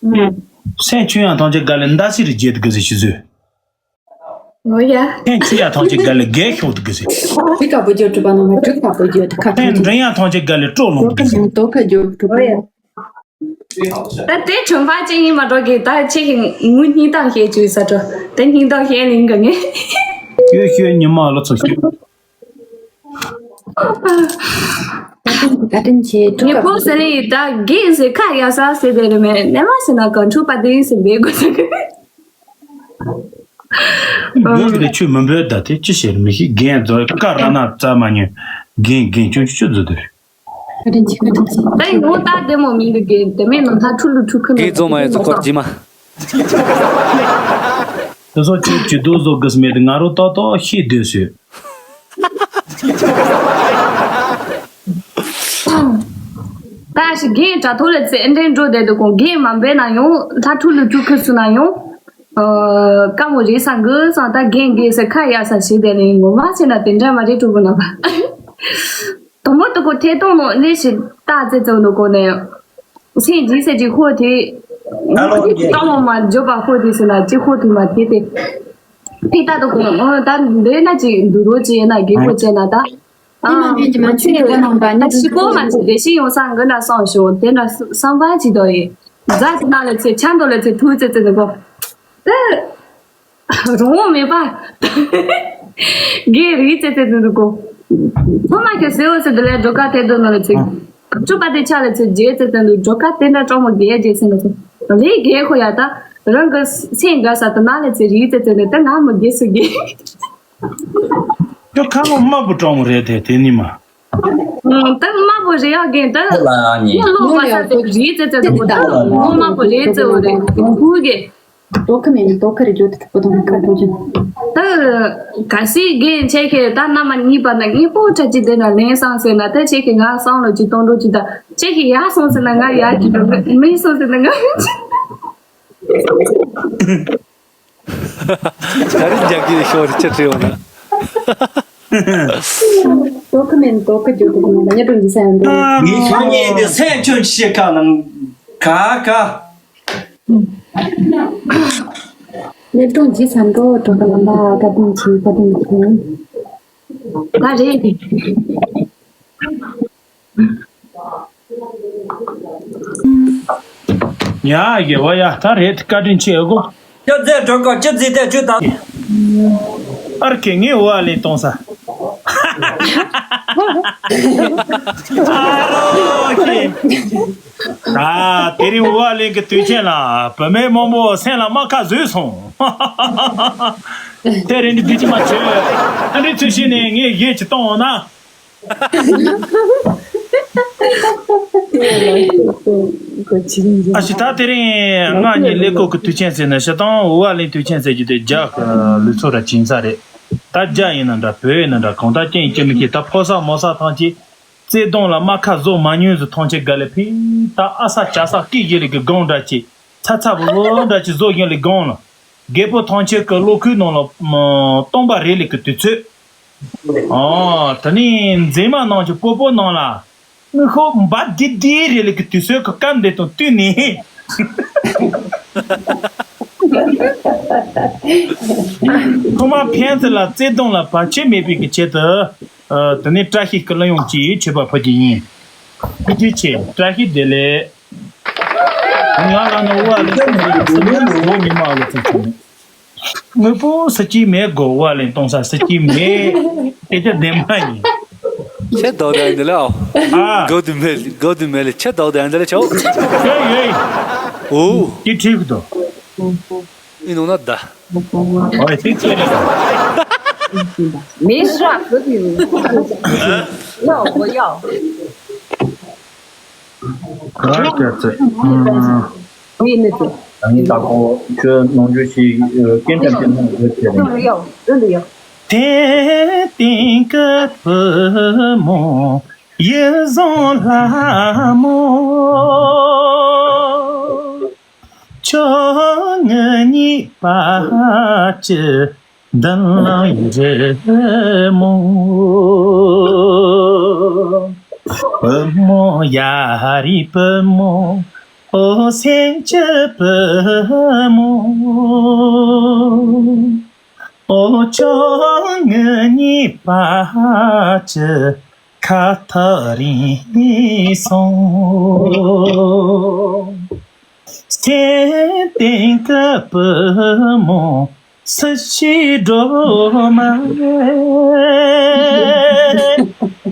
ཨང་། སེམས་ཆུང་ཡང་ཐང་ཆད་དགའ་ལེ་མདའ་སི་རི་རྒྱལ་དུ་དགའ་ཟེར་ཤི་ཟོས། ངོ་ཡ། སེམས་ཆུང་ཡང་ཐང་ཆད་དགའ་ལེ་རྒས་ཤོག་དུ་དགའ་ཟེར། དྲི་དཀར་པོ་རྒྱོབ་གྲུབ་པ་ནང་མ་དྲི་དཀར་པོ་རྒྱོབ་དུ་ཁ་སེམས་འདྲེན་ཡང་ཐང་ཆད་དགའ་ལེ་སྤྲོ་ལོང་དུ་དགའ་ཟེར། དོ་ཁ་རྒྱོབ་གྲུབ་པ། ངོ་ཡ། ད་དེ་གྲོང་པ་ཅན་ཡིན་མ་འགྲོ་གི་ད་ཁྱེད་ཀྱི་ངུ་སྙིང་གཏམ་བཤད་བཅུག་ས་འགྲོ། དེ་སྙིང་གཏམ་བཤད་ལིང་ག་ངས། ཤོད་ཤོད་ཉི་མ་ལོ་ཚོ་ཤོད། བཀའ་དྲིན་ཆེ་ངས་ཕོ་ཟེར་ལེ་ཡི་ད་རྒན་ཟེར་ཁ་ཡ་ས་ཟེར་དེ་རེད་མེད་ནས་མ་ཟེར་ན་གང་ཕྲུག་པ་དེ་ཡིན་ཟེར་བས་དགོས་ས་གི། འབོད་ཀྱི་རེད་ཆུ་མི་འབོད་ད་དེ་ཅི་བྱེད་མི་ཤེས་རྒན་རྫོགས་ཀ་ར་ན་རྩ་མ་ཉོན་རྒན་རྒན་ཆུང་ཆུ་ཆུ་རྫོགས་དེ་རེད། བཀའ་དྲིན་ཆེ་བཀའ་དྲིན་ཆེ། ད་ཡིན་ནོ་ད་བདེ་མོ་མི་འདུག་གི་དེ་མིན་ནོ་ད་ཁྲུ་ལུ་ཁྲུ་ཁུ་ནོ་དེ་རྫོགས་མ་ཡོད་ཚོ་སྐོར་ཇི་མ། དེ་ཚོ་ཅིག་ཅི་འདུག་བཟོ་དགོས་མེད་དེ་ང་རོ་ཏོག་ཏོག་ཤེས་སྡོད་སོད། ད་ཞིག་རྒན་དྲ་ཐོག་ལ་ཚེ་ཨེ་འདྲེན་འགྲོ་བསྡད་འདུག་གོ་རྒན་མ་འབད་ན་ཡང་ད་ཁྲུ་ལུ་ཁྲུ་ཁུ་སུ་ན་ཡང་། དཀའ་མོ་རེད་ས་འགུལ་སང་ད་རྒན་རྒན་ཟེར་ཁ་ཡ་ས་ཞིག་བསྡད་ནས་ངོ་མ་བྱས་ན་དེ་འདྲ་མ་རེད་གྲུ་བུ་ན་པ། དང་པོ་དུ་གོ་ཐད་གཏོང་ནོ་ལས་ཞིག་ཏག་ཙེ་ཙེ་ནོ་གོ་ནས། སེམས་ཀྱི་ཟེར་གྱི་ཧོ་དེ། ཨ་ལོ་ཨ་ལོ་ཏང་མོ་མ་འཇོ་པ་ཧོ་དེ་ཟེར་ན་ཅི་ཧོ་དེ་མ་དེ་དེ། ཕི་ཏག་ཏུ་གོ་ནོ་ད་འདོད་ན་ཅི་འདུག་རོ་ཅི་ཡིན་ན་དགེ་ཧོ་ཅེ་ན་ད། ཨ་མ་ཕན་གྱི་མ་ཆུ་ཡི་གོ་ནང་པ་ནི་ད་ཤི་གོ་མ་ཅི་བདེ་ཤི་ཡོང་ས་འགི་ན་སོང་ཞོ་དེ་ན་བསམ་པ་ཅི་དོ་ཡི། རྫ་ཅི་ན་ལ་ཚེ་ཆ་འདོ་ལ་ཚེ་ཐུག་ཙེ་ཙེ་ནི་གོ། ད། རང་དབང་མེད་པ། རྒན་རིགས་ཙེ་ཙེ་དུ་འདུག་གོ། ཚང་མ་ཁྱོད་ཟེར་བ་ཟེར་དུ་ལས་འགྲོ་ཀ་དེ་དུ་ནོ་ལ་ཚིག་ཅུ་པ་དེ་ཆ་ལ་ཚིག་རྗེས་ཙེ་ཙེ་འདུག་འགྲོ་ཀ་དེ་འདྲ་གྲོགས་མོ་རྒན་རྗེས་ཟེར་ནོ་ཚིག་ལས་རྒན་ཁོ་ཡ་ད། རང་གི་སེམས་དགའ་ས་དུ་ན་ལ་ཚིག་རིགས་ཙེ་ཙེ་འདུག་ད་ང་མི་རྒན་སུ་རྒན། ཁྱོད་ཁ་ལོ་དམར་པོ་གྲོགས་མོ་རེད་དེ་དེ་ནི་མ། ད་དམར་པོ་རེད་ཡག་རྒན་ད། ཁོ་ལ་ཡང་ཉེ། ངོ་ལོག་པ་ས་དེ་རིགས་ཙེ་ཙེ་འདུག་ད་ངོ་དམར་པོ་རེད་ཙེ་འོ་རེད་ཁུ་གེ། ཏོ་ཁ་མེད་ནི་ཏོ་ཁ་རེ་ཇོ་ཏི་ཐུ་པོ་དང་ཁ་ཏོ་ཅན། ད་ག་སི་རྒན་ཁྱེད་ཀྱིས་ད་མནའ་མ་གཉིས་པ་ན་དངོས་པོ་ཁྲ་ཅི་དེ་ན་ལེན་སང་ཟེར་ན་ད་ཁྱེད་ཀྱིས་ང་སང་ལོ་ཅི་གཏོང་འགྲོ་ཅི་ད་ཁྱེད་ཀྱིས་ཡར་སོང་ཟེར་ན་ང་ཡར་ཅི་འགྲོ་མི་སོང་ཟེར་ན་ང་། ག་རེ་རྒྱག་གི་ཡོད་ཤོག་ཅི་བྲིས་ཡོང་ན། ཏོ་ཁ་མེད་ནི་ཏོ་ཁ་ཇོ་ཏི་ཐུ་པོ་དང་ཉེ་དྲུང་ཇི་ས་ཡང་འདུག་ངའི་ཤ་ཉེ་དེ་སེམས་ཆུང་ཤེས་ཁ་ནང་ག་ག་ཉེ་དྲུང་ཇི་ས་འགྲོ་འགྲོ་ག་ལ་མ་བཀའ་དྲིན་ཆེ་བཀའ་དྲིན་ཆེ། ད་རེད། ཡ་ཡེ་བ་ཡ་ད་རེད་བཀའ་དྲིན་ཆེ་གོ། ཅི་ཟེར་འགྲོ་ག་ཅི་ཟེར་དེ་ཅི་ད། ཨར་ཁེ་ངའི་འོ་ཨ་ལེ་གཏོང་ས། ཨ་རོ་ཁྱེད། ཨ། དེ་རིང་ཝུ་ཨ་ལིན་གྱི་དུས་ཆེན་ལ་བུད་མེད་མང་པོ་སེམས་ལ་རྨ་ཁ་བཟོས་སོང་། དེ་རིང་འདི་དུས་ཆེན་མ་བྱོས། ཨ་འདྲི་ཚུལ་ཤིག་ནས་ངས་གཞས་ཅིག་གཏོང་འོང་ན། ཨ་ཞེ་ད། དེ་རིང་ང་གཉིས་ཀླད་ཀོར་གྱི་དུས་ཆེན་ཟེར་ནས་སྤྱིར་བཏང་ཝུ་ཨ་ལིན་དུས་ཆེན་ཟེར་རྒྱུ་དེ་རྒྱ་གི་ལུགས་སྲོལ་ར་ཅིག་ཡིན་ས་རེད། ད་རྒྱ་ཡིན་ན་འདྲ། བོད་ཡིན་ན་འདྲ། གང་ལྟར་ཅི་ཡིན་ཅི་མིན་གྱི་ད་ཕོ་གསར་མོ་གསར་ཐམས་ཅད་བརྩེ་དུང་ལ་རྨ་ཁ་བཟོ་མ་མྱོང་ཟེར། ཐམས་ཅད་ག་ལེ་ཕི་ད་ཨ་ས་ཅ་ས་སྐད་བཞིན་ལས་ཀྱི་སྒང་འདྲ་ཅིག་ཚ་ཚ་བོ་བོ་འདྲ་ཅིག་བཟོ་བཞིན་ལས་སྒང་ལ། རྒད་པོ་ཐམས་ཅད་ཀྱི་གློ་ཁུག་ནང་ལ་སྟོང་པ་རེ་ལས་ཀྱི་དུས་ཚོད། ཨོ། དེ་ནས་མཛེས་མ་རྣམས་ཀྱི་སྤོ་བོ་ནང་ལ་མིག་ཤོག་འབར་དི་དི་རེ་ལས་ཀྱི་དུས་ཚོད་ཀྱི་སྐབས་འདི་དང་བསྟུན་ནས། ཐོག་མར་ཕན་ཚུན་ལ་བརྩེ་དུང་ལ་བར་ཆད་མེད་པའི་གི་ཆེད་དུ། ཨ། དེ་ནས་བཀྲ་ཤིས་ཀྱི་གླུ་དབྱངས་ཅིག་མཆོད་པ་ཕུལ་གྱི་ཡིན། ཐུགས་རྗེ་ཆེ། བཀྲ་ཤིས་བདེ་ལེགས། ང་ལ་ནི་ཝུ་ཨ་ལིན་སུ་མི་རིགས་སུ་མི་རིགས་ཉི་མ་ལ་ཚུགས་ཚུགས་ནས། དངོས་པོ་ས་ཅི་མེད་གོ། ཝུ་ཨ་ལིན་གཏོང་ས་ས་ཅི་མེད། སྐད་ཆ་བདེན་པ་ཡིན། ཆེ་དོག་དང་འདི་ལ་ཨོ། ཨ། གོ་དུ་མེད་གོ་དུ་མེད་ལ་ཆེ་དོག་དང་འདི་ལ་ཆོག་ཡོད་ཡོད། ཨོ། ཅི་ཁྲིག་དོ། ཨི་ནོ་ན་ད། ཨོ་ཡ་ཅི་ཚེ་རེད།没事啊，可以。要我要。ག་རེ་བྱས་ཚེ། ཨུམ། ངས་ནི་དེ། ད་ངས་ད་ཁོ་ཁྱོད་ནོར་འཁྲུལ་ཞིག་རྐྱེན་ཐམས་ཅད་ནང་བཟོས་བྱས་རེད། དེ་སྟེང་གི་བུ་མོ་ཡིད་བཟང་ལྷ་མོ། ཁྱོད་ངའི་གཉིས་པ་ཅི། མདུན་ལམ་རི་མོ། བུ་མོ་ཡ་རི་བུ་མོ། ཨོ་སེམས་ཀྱི་བུ་མོ། ཨོ་ཅོ་ངའི་གཉིས་པ་ཅི། ཁ་ཐག་རིང་སོང་། སེམས་གཏིང་གི་བུ་མོ་སུ་ཞིག་སྒྲོལ་མ།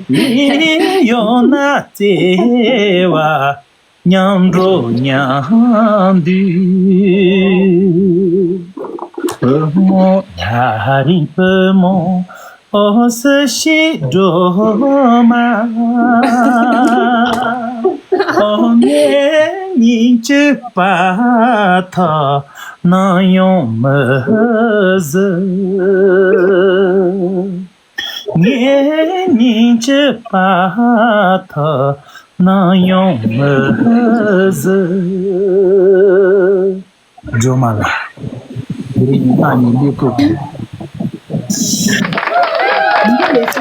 ཡིད་ཡོད་ན་བརྩེ་བ་མཉམ་འགྲོ་མཉམ་འདུས། བུ་མོ་ཡ་རིང་བུ་མོ། ཨོ་སུ་ཞིག་སྒྲོལ་མ། ཨོ་ངའི་སྙིང་རྗེ་བར་ཐག་ནམ་ཡང་མི་བཟོད། ངའི་སྙིང་རྗེ་བར་ཐག་ནམ་ཡང་མི་བཟོད། སྒྲོལ་མ་ལགས། དེ་རིང་ང་གཉིས་ཀླད་ཀོར་གྱི་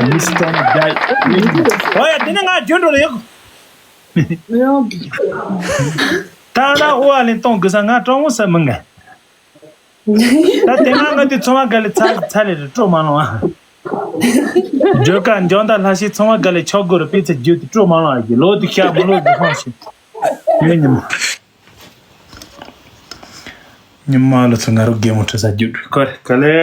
མི་སི་ཊར་ཌའི། ཨོ་ཡ། དེ་ནས་ང་རྒྱུན་འགྲོ་ལ་ཡོད། ད་ལྟ་ཝུ་ཨ་ལིན་གཏོང་དགོས་ས་ང་སྤྲང་བོ་ཟེར་མི་ངན། ད་དེ་སྔ་ང་དུས་ཚོང་བ་དགའ་ལས་ཚ་ཚ་ལས་རེད། སྤྲོ་མ་ལངས་ཨ། སྒྲོལ་དཀར་འཇང་དང་ལྷ་སའི་ཚོང་བ་དགའ་ལས་ཆོག་དགོས་རེད། དཔེ་ཚེ་རྒྱུད་དུ་སྤྲོ་མ་ལངས་ཨ། ལོ་དུ་ཤ་མི་ལོ་དུ་ཧང་ཞིག་ཡོད་ཉི་མ། ཉི་མ་ལོ་ཚོ་ང་རོ་རྒན་མོ་ཁྲི་ས་རྒྱུད་དུ་ཁོ་རེ་ག་ལེ།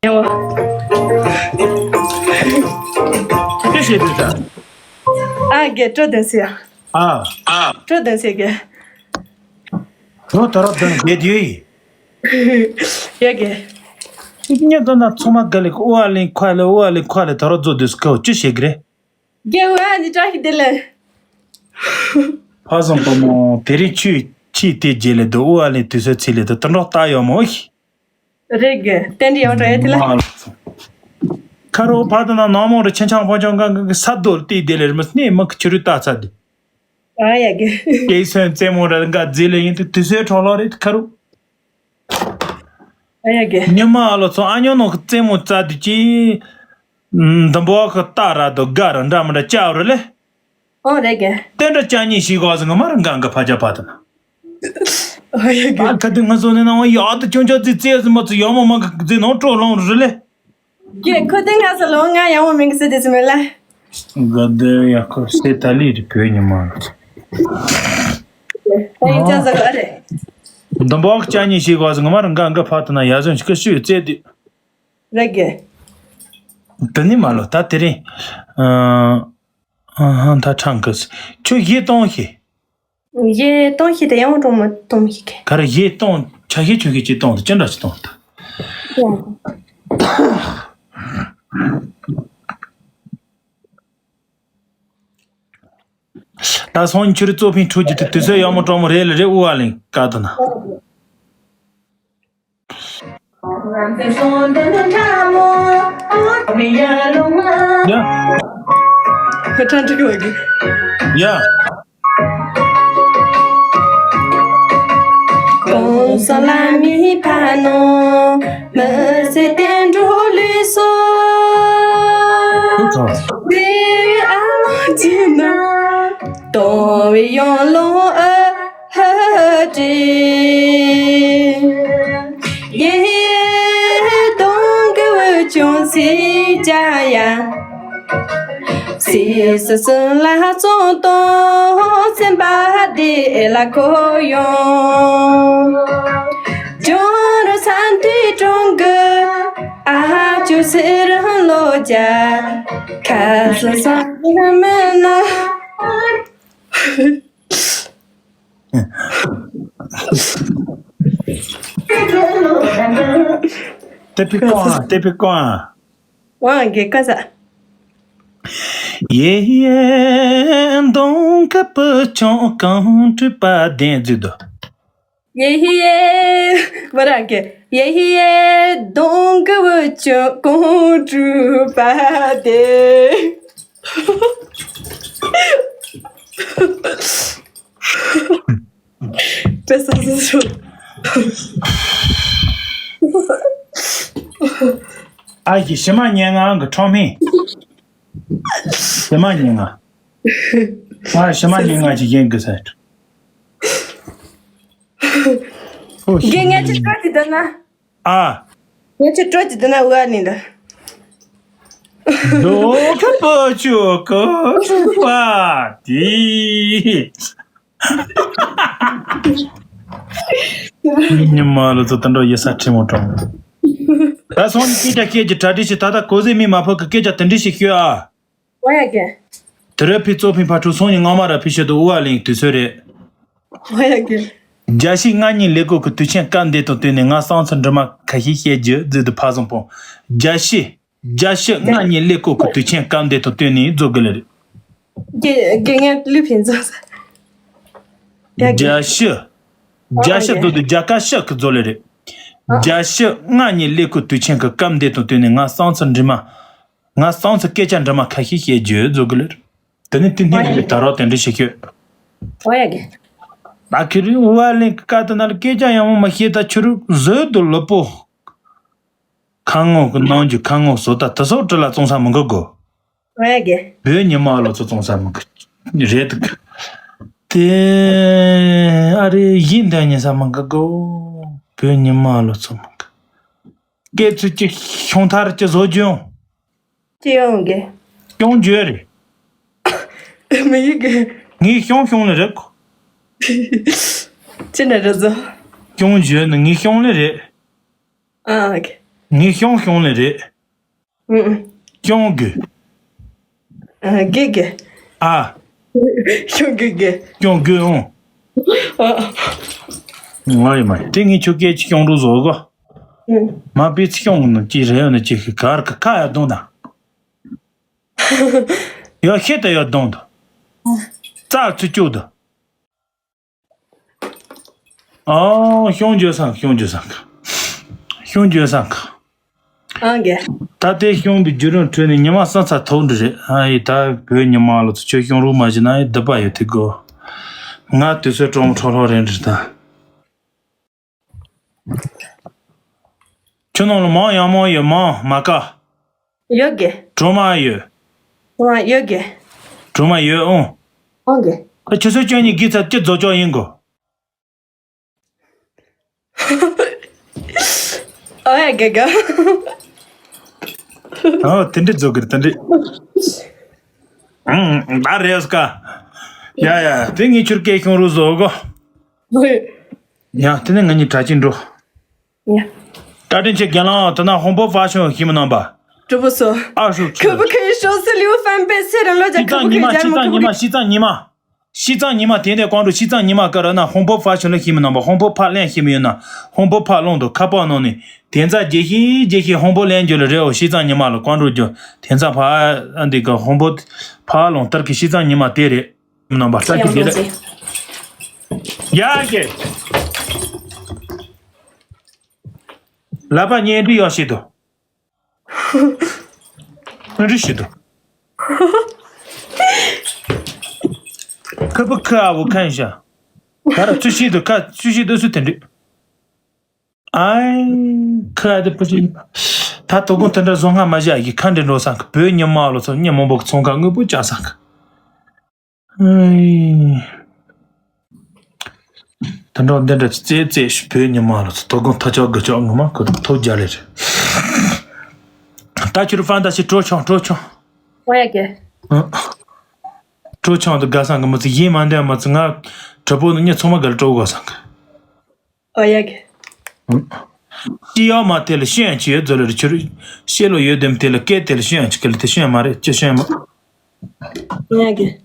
ཅི་བྱེད་དུས་ད། ཨ་རྒན་སྤྲོ་དོན་ཟེར། ཨ། སྤྲོ་དོན་ཟེར་རྒན། ཁྱོད་ད་རོགས་དོན་རྒྱལ་དུས། ཡ་རྒན། ཅིག་ཉེ་དོ་ན་ཚང་མ་ག་ལེ་ཨོ་ཨ་ལིང་ཁ་ལེ་ཨོ་ཨ་ལིང་ཁ་ལེ་ད་རོགས་རྫོགས་དུས་སྐབས་ཅི་བྱེད་ཀྱི་རེད། རྒན་ཨོ་ཨ་ནི་བཀྲ་ཤིས་བདེ་ལེགས། ཕ་བཟང་པོ་མོ་དེ་རིང་ཆུ་ཆི་དེ་རྗེས་ལེ་དུ་ཨོ་ཨ་ལིང་དུས་ཚོད་ཚེ་ལེ་དུ་དུ་འགྲོགས་ལྟ་ཡོད་མོ་ཤི། རེད་རྒན། རྟེན་འབྲེལ་ཡང་འགྲོ་ཡ་དེ་ལ། མ་ཁ་རོ་ཕ་དུ་ན་ནང་མོ་རུ་ཆེ་ཆང་ཕོ་ཆང་གང་གི་ས་རྡོལ་ཏི་དེ་ལེར་མི་སྣེ་མི་ཁི་ཆུ་རུ་ལྟ་ཚ་དེ། ཨ་ཡ་གི། ཀེ་སོན་རྩེ་མོ་ར་འགའ་རྫི་ལེ་ཡིན་དུ་དུས་ཚོད་འཕྲོ་ལོ་རེད་ཁ་རུ། ཨ་ཡ་གི། ཉི་མ་ཨ་ལོ་ཚོ་ཨ་ཉོ་ནོ་གི་རྩེ་མོ་རྩ་དུ་ཅི། འདི་འབོ་གི་རྟ་ར་དོ་དགའ་ར་འདྲ་མི་འདྲ་ཅའོ་རུ་ལེ། ཨོ་རེད་གི། དེ་འདྲ་ཅ་གཉིས་ཤིག་གོ་ཟི་ང་མ་ར་འགའ་འགའ་ཕ་ཅ་ཕ་དུ་ན། ཨོ་ཡ་གི། ཨ་ཁ་དུ་ང་ཚོ་ནི་ན་ཡག་ཏུ་ཅུང་ཅག་ཙི་ཙི་ཟི་མ་ཚུ་ཡག་མོ་མ་གི་ཙི་ནང་སྤྲོ་ལོང་རུ་ལེ། གི་ཁོ་དེ་ང་ཚོ་ལོང་ང་ཡག་མོ་མིང་གི་ཙི་དེ་ཙི་མེ་ལ། ག་དེ་ཡ་ཁོ་སེ་ཏ་ལི་རི་བོད་ཉི་མ། ཨ་ཡིན་ཅག་ཟ་ག་རེད། འདུམ་བག་ཅ་གཉིས་ཞིག་བ་ཟིག་ང་མར་འགའ་འགའ་ཕར་དུ་ན་ཡ་ཟོན་ཞིག་ཤུ་བཙལ་དུས། རེད་གི། དེ་ནི་མ་ལོ་ད་དེ་རིང་། ཨ་ཧ་ད་ཁྲང་གི་ཁྱོད་གཞས་གཏོང་ཤི། གཞས་གཏོང་ཤི་དེ་ཡང་གྲོང་མོ་གཏོང་ཤི་གི། ག་རེ་གཞས་གཏོང་ཆ་ཤས་ཆུང་ཤས་ཅིག་གཏོང་དང་ཅི་འདྲ་ཞིག་གཏོང་དང་། ད་སང་ཉིན་ཁྱོད་རའི་གཙོ་ཕིང་ཁྲོད་ཀྱི་དུས་ཚོད་ཡག་མོ་གྲོགས་མོ་རེད་ལ་རེད་དབུ་བ་ལེན་དཀའ་དུ་ན། ཡ། ཧ་ཅང་འགྲིག་གི་འདུག་གི། ཡ། གོང་ས་ལ་མི་ཕ་ནོ། མི་ཚེ་བསྟན་འགྲོ་ལུས་སོ། ཁྱོད་ཚོ། དེ་ཨ་མ་ཅི་ན། དོ་བའི་ཡོང་ལོ་ཨ་ཧ་ཏྲེ། ཡེ་ཡེ་དོང་གི་བུ་ཆུང་སི་ཅ་ཡ། སི་སི་སི་ལ་ཙོང་ཏོ་སེམས་པ་དེ་ལ་ཁོ་ཡོང་། ཇོ་རུ་སན་ཏི་ཀྲོང་གི་ཨ་ཅུ་སི་རང་ལོ་ཇ་ཁ་སི་སང་མེ་ན། ཏེ་པི་ཀོང་ཏེ་པི་ཀོང་། ཝང་གི་ཀ་ས། ཡེ་ཡེ་གདོང་ཁ་བུ་ཆུང་གང་སྤྲུལ་པ་ལྡན་མཛོད་དོ། ཡེ་ཧི་ཡེ། བ་ར་གེ། ཡེ་ཧི་ཡེ། གདོང་གི་བུ་ཆུང་གོང་གྲུ་པ་དེ། དཔེ་ས་སུ་སུ། ཨ་ཞེ་ཞེ་མ་ཉན་ང་གི་ཁྲོ་མི། ཞེ་མ་ཉན་ང་། ཨ་ཞེ་མ་ཉན་ང་ཅི་ཡན་གི་ས། རྒན་ངས་ཅི་སྤྲོད་ཀྱི་འདུག་ན། ཨ། ངས་ཅི་སྤྲོད་ཀྱི་འདུག་ན་འུ་ཨ་ནི་འདི། རྡོ་ཁ་པོ་ཆུ་ཀོ་ཆུ་པ་དི། ཉི་མ་ལོ་ཚོ་དུད་འགྲོ་ཡེ་ས་ཁྲི་མོ་གྲོང་། ད་སོང་ནི་སྐད་ཆ་སྐད་ཀྱི་གྲ་སྒྲིག་བྱེད། ད་ལྟ་གོ་ཟེ་མི་མ་ཕོ་གི་སྐད་ཆ་དེ་འདྲི་ཞིག་ཤོད་ཨ། ཝ་ཡ་གི། དེ་རིང་ཕི་གཙོ་ཕིན་ཕ་ཕྲུག་སོང་ཉིན་ངོ་མ་ར་ཕི་ཤོད་དུ་དབུ་བ་ལེན་དུས་ཚོད་རེད། ཝ་ཡ་གི། རྒྱལ་སྤྱི་ང་གཉིས་ཀླད་ཀོར་གྱི་དུས་ཆེན་སྐབས་འདི་དང་བསྟུན་ནས་ང་བསམ་ཚུལ་འདྲི་མ་ཁ་ཤས་བཤད་རྒྱུ་བརྫིས་དུ་ཕ་བཟང་པོ། རྒྱལ་སྤྱི། རྒྱལ་སྤྱི་ང་གཉིས་ཀླད་ཀོར་གྱི་དུས་ཆེན་སྐབས་འདི་དང་བསྟུན་ནས་རྫོགས་གི་ལེ་རེད། དགེ་དགེ་རྒན་ལུས་ཕིན་རྫོགས་ས། ཡ་གི། རྒྱལ་སྤྱི། རྒྱལ་སྤྱི་རྫོགས་དུས་རྒྱལ་ཁ་ཤ་གི་རྫོགས་ལེ་རེད། རྒྱལ་སྤྱི་ང་གཉིས་ཀླད་ཀོར་དུས་ཆེན་གྱི་སྐབས་འདི་དང་བསྟུན་ནས་ང་བསམ་ཚུལ་འདྲི་མ། ང་བསམ་ཚུལ་སྐད་ཆ་འདྲི་མ་ཁ་ཤས་བཤད་རྒྱུ་རྫོགས་གི་ལེ་རེད། དེ་ནི་ཏིན་ཏིན་གྱི་ད་རོགས་དེ་འདྲ་ཞིག་ཤོད། ཝ་ཡ་གི། ད་ཁྱེད་རིག་དབུ་བ་ལེན་གི་ཀ་ཏི་ན་ལ་སྐད་ཆ་ཡང་མ་བཤད། ད་ཁྱོད་རིག་བཟོད་དུ་ལོ་པོ། ཁ་ངོ་གི་ནང་གི་ཁ་ངོ་བཟོ་ད་དི་སོགས་བྲི་ལ་བཙོང་ས་མི་འགོ་གོ། ཝ་ཡ་གི། བོད་ཉི་མ་ལོ་ཚོ་བཙོང་ས་མི་འགོ། རེད་དུ་གི། དེ་ཨ་རེ་ཡིན་འདི་ཉིན་ས་མི་འགོ་གོ། བོད་ཉི་མ་ལོ་ཚོ་མི་འགོ། སྐད་ཚུལ་གྱི་ཤོང་ཐར་གྱི་བཟོ་རྒྱུ་ཡོང་། ཅི་ཡོང་གི། སྐྱོང་རྒྱུ་རེད། མི་ཡི་གི། ངའི་ཤོང་ཤོང་ལེ་རེད་གོ། ཅི་འདྲ་རེད་ཟོ། སྐྱོང་རྒྱུ་ནི་ངའི་ཤོང་ལེ་རེད། ཨ་གི། ངའི་ཤོང་ཤོང་ལེ་རེད། ཨུ། སྐྱོང་དགོས། ཨ་གི་གི། ཨ། སྐྱོང་དགོས་གི། སྐྱོང་དགོས་ཨང་། ཨ། ང་ཡི་མ་དེ་ངའི་ཆུ་སྐད་ཅིག་སྐྱོང་རུ་བཟོ་གོ། ཨུ། མ་པི་ཚི་སྐྱོང་ནི་ཅི་རེད་ནི་ཅི་ཤི་གར་གི་ཁ་ཡ་གདོང་དང་། ཡོད་ཤེད་དུ་ཡོད་གདོང་དུ། རྩ་ཚུ་བཅུག་དུ། ཨོ། ཤོང་ཇོ་སང་། ཤོང་ཇོ་སང་། ཤོང་ཇོ་སང་། ཨང་གེ། ད་ལྟའི་ཤོང་གི་བརྒྱུད་རིམ་ཁྲོད་ནས་ཉི་མ་ས་ཚ་ཐོག་འདྲ་རེད། ཨ་ཡི་ད་བོད་ཉི་མ་ལོ་ཚོ་ཁྱོད་ཤོང་རུ་མ་བྱེད་ན་ཡི་སྡུག་པ་ཡོད་དེ་གོ། ང་དུས་ཚོད་ཀྲོང་ཁྲོ་ལྷོ་རེད་འདྲ་ད། ཁྱོད་ནང་ལ་མང་ཡང་མང་ཡོད་མང་མ་ཀ། ཡོད་གེ། གྲོ་མ་ཡོད། གྲོ་མ་ཡོད་གེ། གྲོ་མ་ཡོད་ཨང་། ཨང་གེ། ཁ་ཆུ་ཚོད་བཅུ་གཉིས་བརྒྱད་ཚར་གཅིག་རྫོགས་ཆོག་ཡིན་གོ། ཨོ་ཡ་གེ་གེ། ཨོ་དེ་འདྲི་རྫོགས་གི་རེད་དེ་འདྲི། ཨང་ད་རེས་ཀ། ཡ་ཡ་དེ་ངས་ཁྱོད་སྐད་ཤོང་རུ་བཟོ་གོ། ཡ། དེ་ནས་ང་གཉིས་གྲྭ་ཆས་འགྲོ། ཡ། བཀའ་དྲིན་ཆེ་རྒན་ལགས། ད་ནང་红包发送ཞུས་མི་གནང་པ། 主播说， ཨ་ཧྲུ་可不可以收四六翻倍谢人落家？可不可以加入我们会员？西藏尼玛，西藏尼玛，西藏尼玛，点点关注，西藏尼玛个人呢，红包发送了，ཞུས་མི་གནང་པ། 红包ཕར་ལེན་ཞུས་མི་ཡོད་ན། 红包ཕར་ལོང་དུ་ཁ་པར་ནང་ནས། དེ་ཚ་རྒྱལ་ཤིང་རྒྱལ་ཤིང་红包ལེན་རྒྱུ་ལ་རེད། འོ། 西藏尼玛ལ་关注རྒྱུ། དེ་ཚ་ཕར་འདི་ག་红包ཕར་ལོང་ལྟར་གི་西藏尼玛དེ་རེད། མི་རྣམ་པ་ལྟ་ཅི་དེ་རེད། ཡ་གི། ལབ་པ་ཉན་འདི་ཡོད་ཤི་དོ། འདི་ཤི་དོ། ཁ་པ་ཁ་ཨ་བོ་ཁན་ཤ། ད་ར་ཚུ་ཤི་དོ་ཁ་ཚུ་ཤི་དོ་སུ་དེ་འདྲི། ཨའི། ཁ་ཨ་དེ་པུ་ཅི། ད་དོ་དགོང་དེ་འདྲ་བཟོ་སྔ་མ་བཞག་གི་ཁ་འདྲི་འགྲོ་སང་གི། བོད་ཉི་མ་ལོ་ཚོ་ཉི་མ་འབོག་ཚོང་ཁ་དངོས་པོ་བཅག་སང་གི། ཨའི། དེ་འདྲ་འདི་འདྲ་ཅི་རྩེད་རྩེད་ཤི། བོད་ཉི་མ་ལོ་ཚོ་དོ་དགོང་ཐ་ཆོག་དགུ་ཆོག་ངོ་མ་ཁོ་ཐོ་རྒྱ་ལེ་རེད། ད་ཁྱོད་ཕན་ད་ཤི་གྲོ་ཆང་གྲོ་ཆང་། ཨོ་ཡ་གི། ཨ། གྲོ་ཆང་དུ་དགའ་སང་གི་མི་ཚེ་ཡིན་མ་འདས་མ་ཚེ་ང་གྲོ་པོ་ནི་ཉི་ཚང་མ་དགའ་ལ་གྲོ་དགོས་སང་གི། ཨོ་ཡ་གི། ཅི་ཡང་མ་དེ་ལ་ཤེས་ཡང་ཅི་ཡོད་ཛོ་ལེ་རེ་ཁྱོད་རེ། ཤེས་ལོ་ཡོད་དེམ་དེ་ལ་སྐད་དེ་ལ་ཤེས་ཡང་ཅི་ག་ལ་དེ་ཤེས་ཡང་མ་རེད་ཅི་ཤེས་ཡང་མ། ཨོ་ཡ་གི།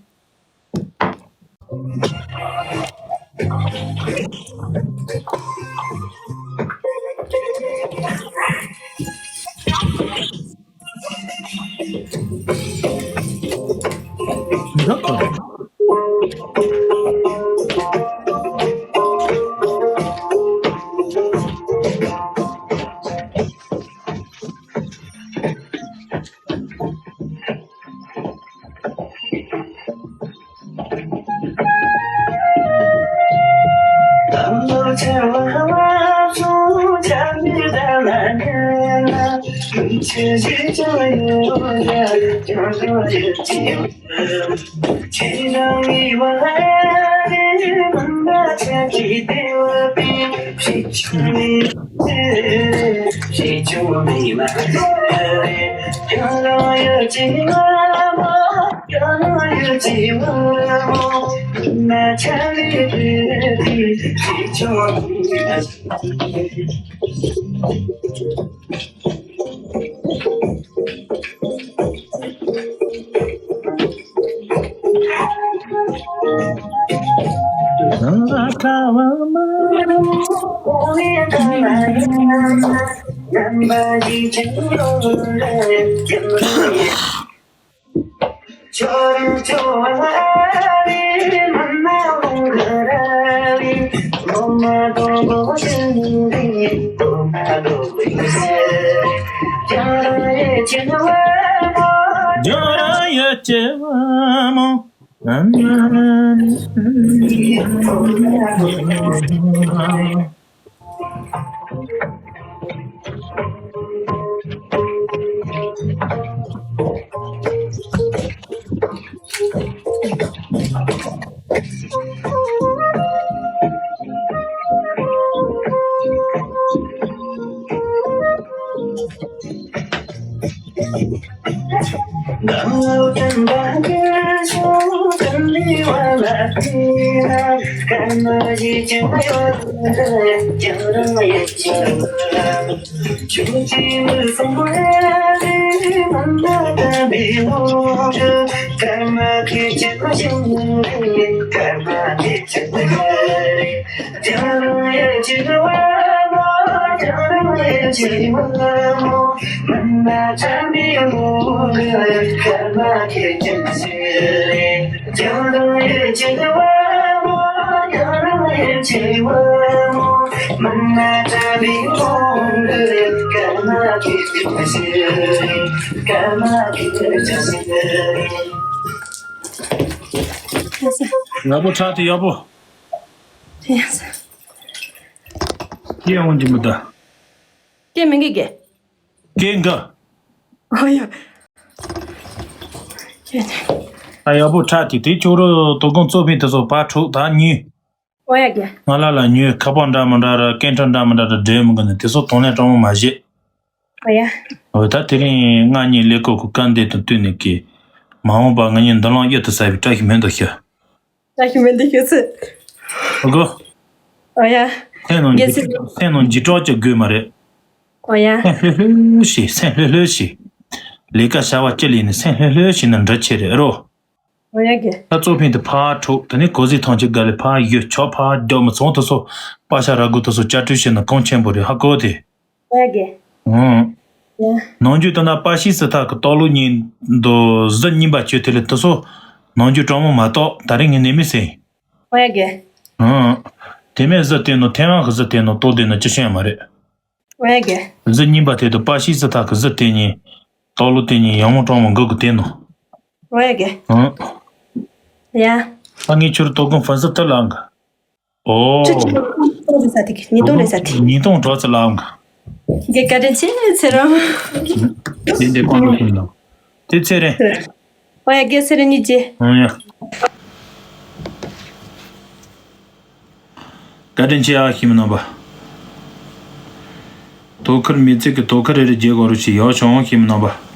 ཡག་པོ་ཆགས་ཏེ་ཡག་པོ། དེ་ཡང་ས། སྐད་འོང་གི་མི་འདུག་སྐད་མི་འགི་གི། སྐད་འགི། ཨོ་ཡ། སྐད་ནི། ཨ་ཡག་པོ་ཁྲ་དེ་དེ་ཁྱོད་རོ་དོ་དགོང་གཙོ་ཕན་དེ་ཚོ་ཕར་འཁྲུག་ད་ཉུལ། ཨོ་ཡ་གི། ང་ལ་ལ་ཉུལ་ཁ་པར་འདྲ་མི་འདྲ་ར་སྐད་འཕྲིན་འདྲ་མི་འདྲ་ར་འབྲེལ་མི་དགོས་ནས་དེ་ཚོ་དོན་ལས་དྲང་མོ་མ་བྱེད། ཨོ་ཡ། འོ་ད་དེ་རིང་ང་གཉིས་ཀླད་ཀོར་གི་སྐར་འདེབས་དང་བསྟུན་ནས་ཀྱི། མ་འོངས་པ་ང་གཉིས་མདུན་ལམ་གཡུར་དུ་ཟ་བའི་བཀྲ་ཤིས་སྨོན་འདུན་ཞུ། བཀྲ་ཤིས་སྨོན་འདུན་ཞུ་ཚུལ། ཨོ་གོ། ཨོ་ཡ། སེམས་ནང་རྒྱལ་སྲས། སེམས་ནང་འཇིགས་སྐྲག་ཅིག་དགོས་མ་རེད། ཨོ་ཡ། སེམས་ལྷོད་ལྷོད་བྱེད། སེམས་ལྷོད་ལྷོད་བྱེད། ལས་ཀ་བྱ་བ་ཅི་ལས་ནས་སེམས་ལྷོད་ལྷོད་བྱས་ན་འདྲ་ཆེ་རེད་རོ། ཨོ་ཡ་གི། ད་གཙོ་ཕིན་དུ་ཕར་འཁྲུག་དེ་ནས་གོ་ཟི་ཐང་ཆེ་དགའ་ལས་ཕར་ཡོད་ཆོག་ཕར་རྒྱག་མི་ཚོང་དུ་སོ། པ་ཤ་ར་གུ་དུ་སོ་བཅའ་སྤྲོད་བྱས་ན་གོང་ཆེན་པོ་རེད་ཧ་གོ་དེ། ཨོ་ཡ་གི། ཨང་། ཡ། ནང་རྒྱུ་དུ་ན་པ་ཤི་སི་ཐག་གི་ཏོག་ལུ་ཉིན་དུ་གཟི་རྙིང་པ་བཅོས་དེ་ལས་དུ་སོ། ནང་རྒྱུ་གྲང་མོ་མ་གཏོགས་ད་རིང་ངས་ནས་མི་ཟེར། ཨོ་ཡ་གི། ཨང་། དེ་མེད་གཟི་དེ་ནོ་ཐེ་ཝན་གི་གཟི་དེ་ནོ་ཏོག་དེ་ནོ་ཅི་ཤེས་ཡ་མ་རེད། ཨོ་ཡ་གི། གཟི་རྙིང་པ་དེ་དུ་པ་ཤི་སི་ཐག་གི་གཟི་དེ་ཉིན། ཏོག་ལུ་དེ་ཉིན་ཡང་མོ་གྲང་མོ་འགུག་གི་དེ་ནོ། ཨོ་ཡ་གི། ཨང་། ཡ། ད་ངས་ཁྱོད་ཏོག་གོང་ཧྥན་སི་ཐི་ལའང་གི། ཨོ། ཁྱོད་ཀྱི་ཉིས་སྟོང་རེད་ས་དེ་གི་ཉིས་སྟོང་རེད་ས་དེ། ཉིས་སྟོང་གྲོགས་ཚེ་ལའང་གི། གི་བཀའ་དྲིན་ཆེ་ཚེ་རང་། དེ་འདྲའི་ཁོང་ཁྲོ་ཤིང་ལ། དེ་ཚེ་རིང་། ཨོ་ཡ་གི་ཚེ་རིང་གཉིས་ཀྱི། ཨང་ཡ། བཀའ་དྲིན་ཆེ་ཨ་ཤི་མི་རྣམ་པ། དོ་ཁུར་མི་ཚིག་གི་དོ་ཁུར་རེ་རེ་རྒྱལ་གོ་རུ་ཞིག་ཡོ་བྱུང་ཤི་མི་རྣམ་པ།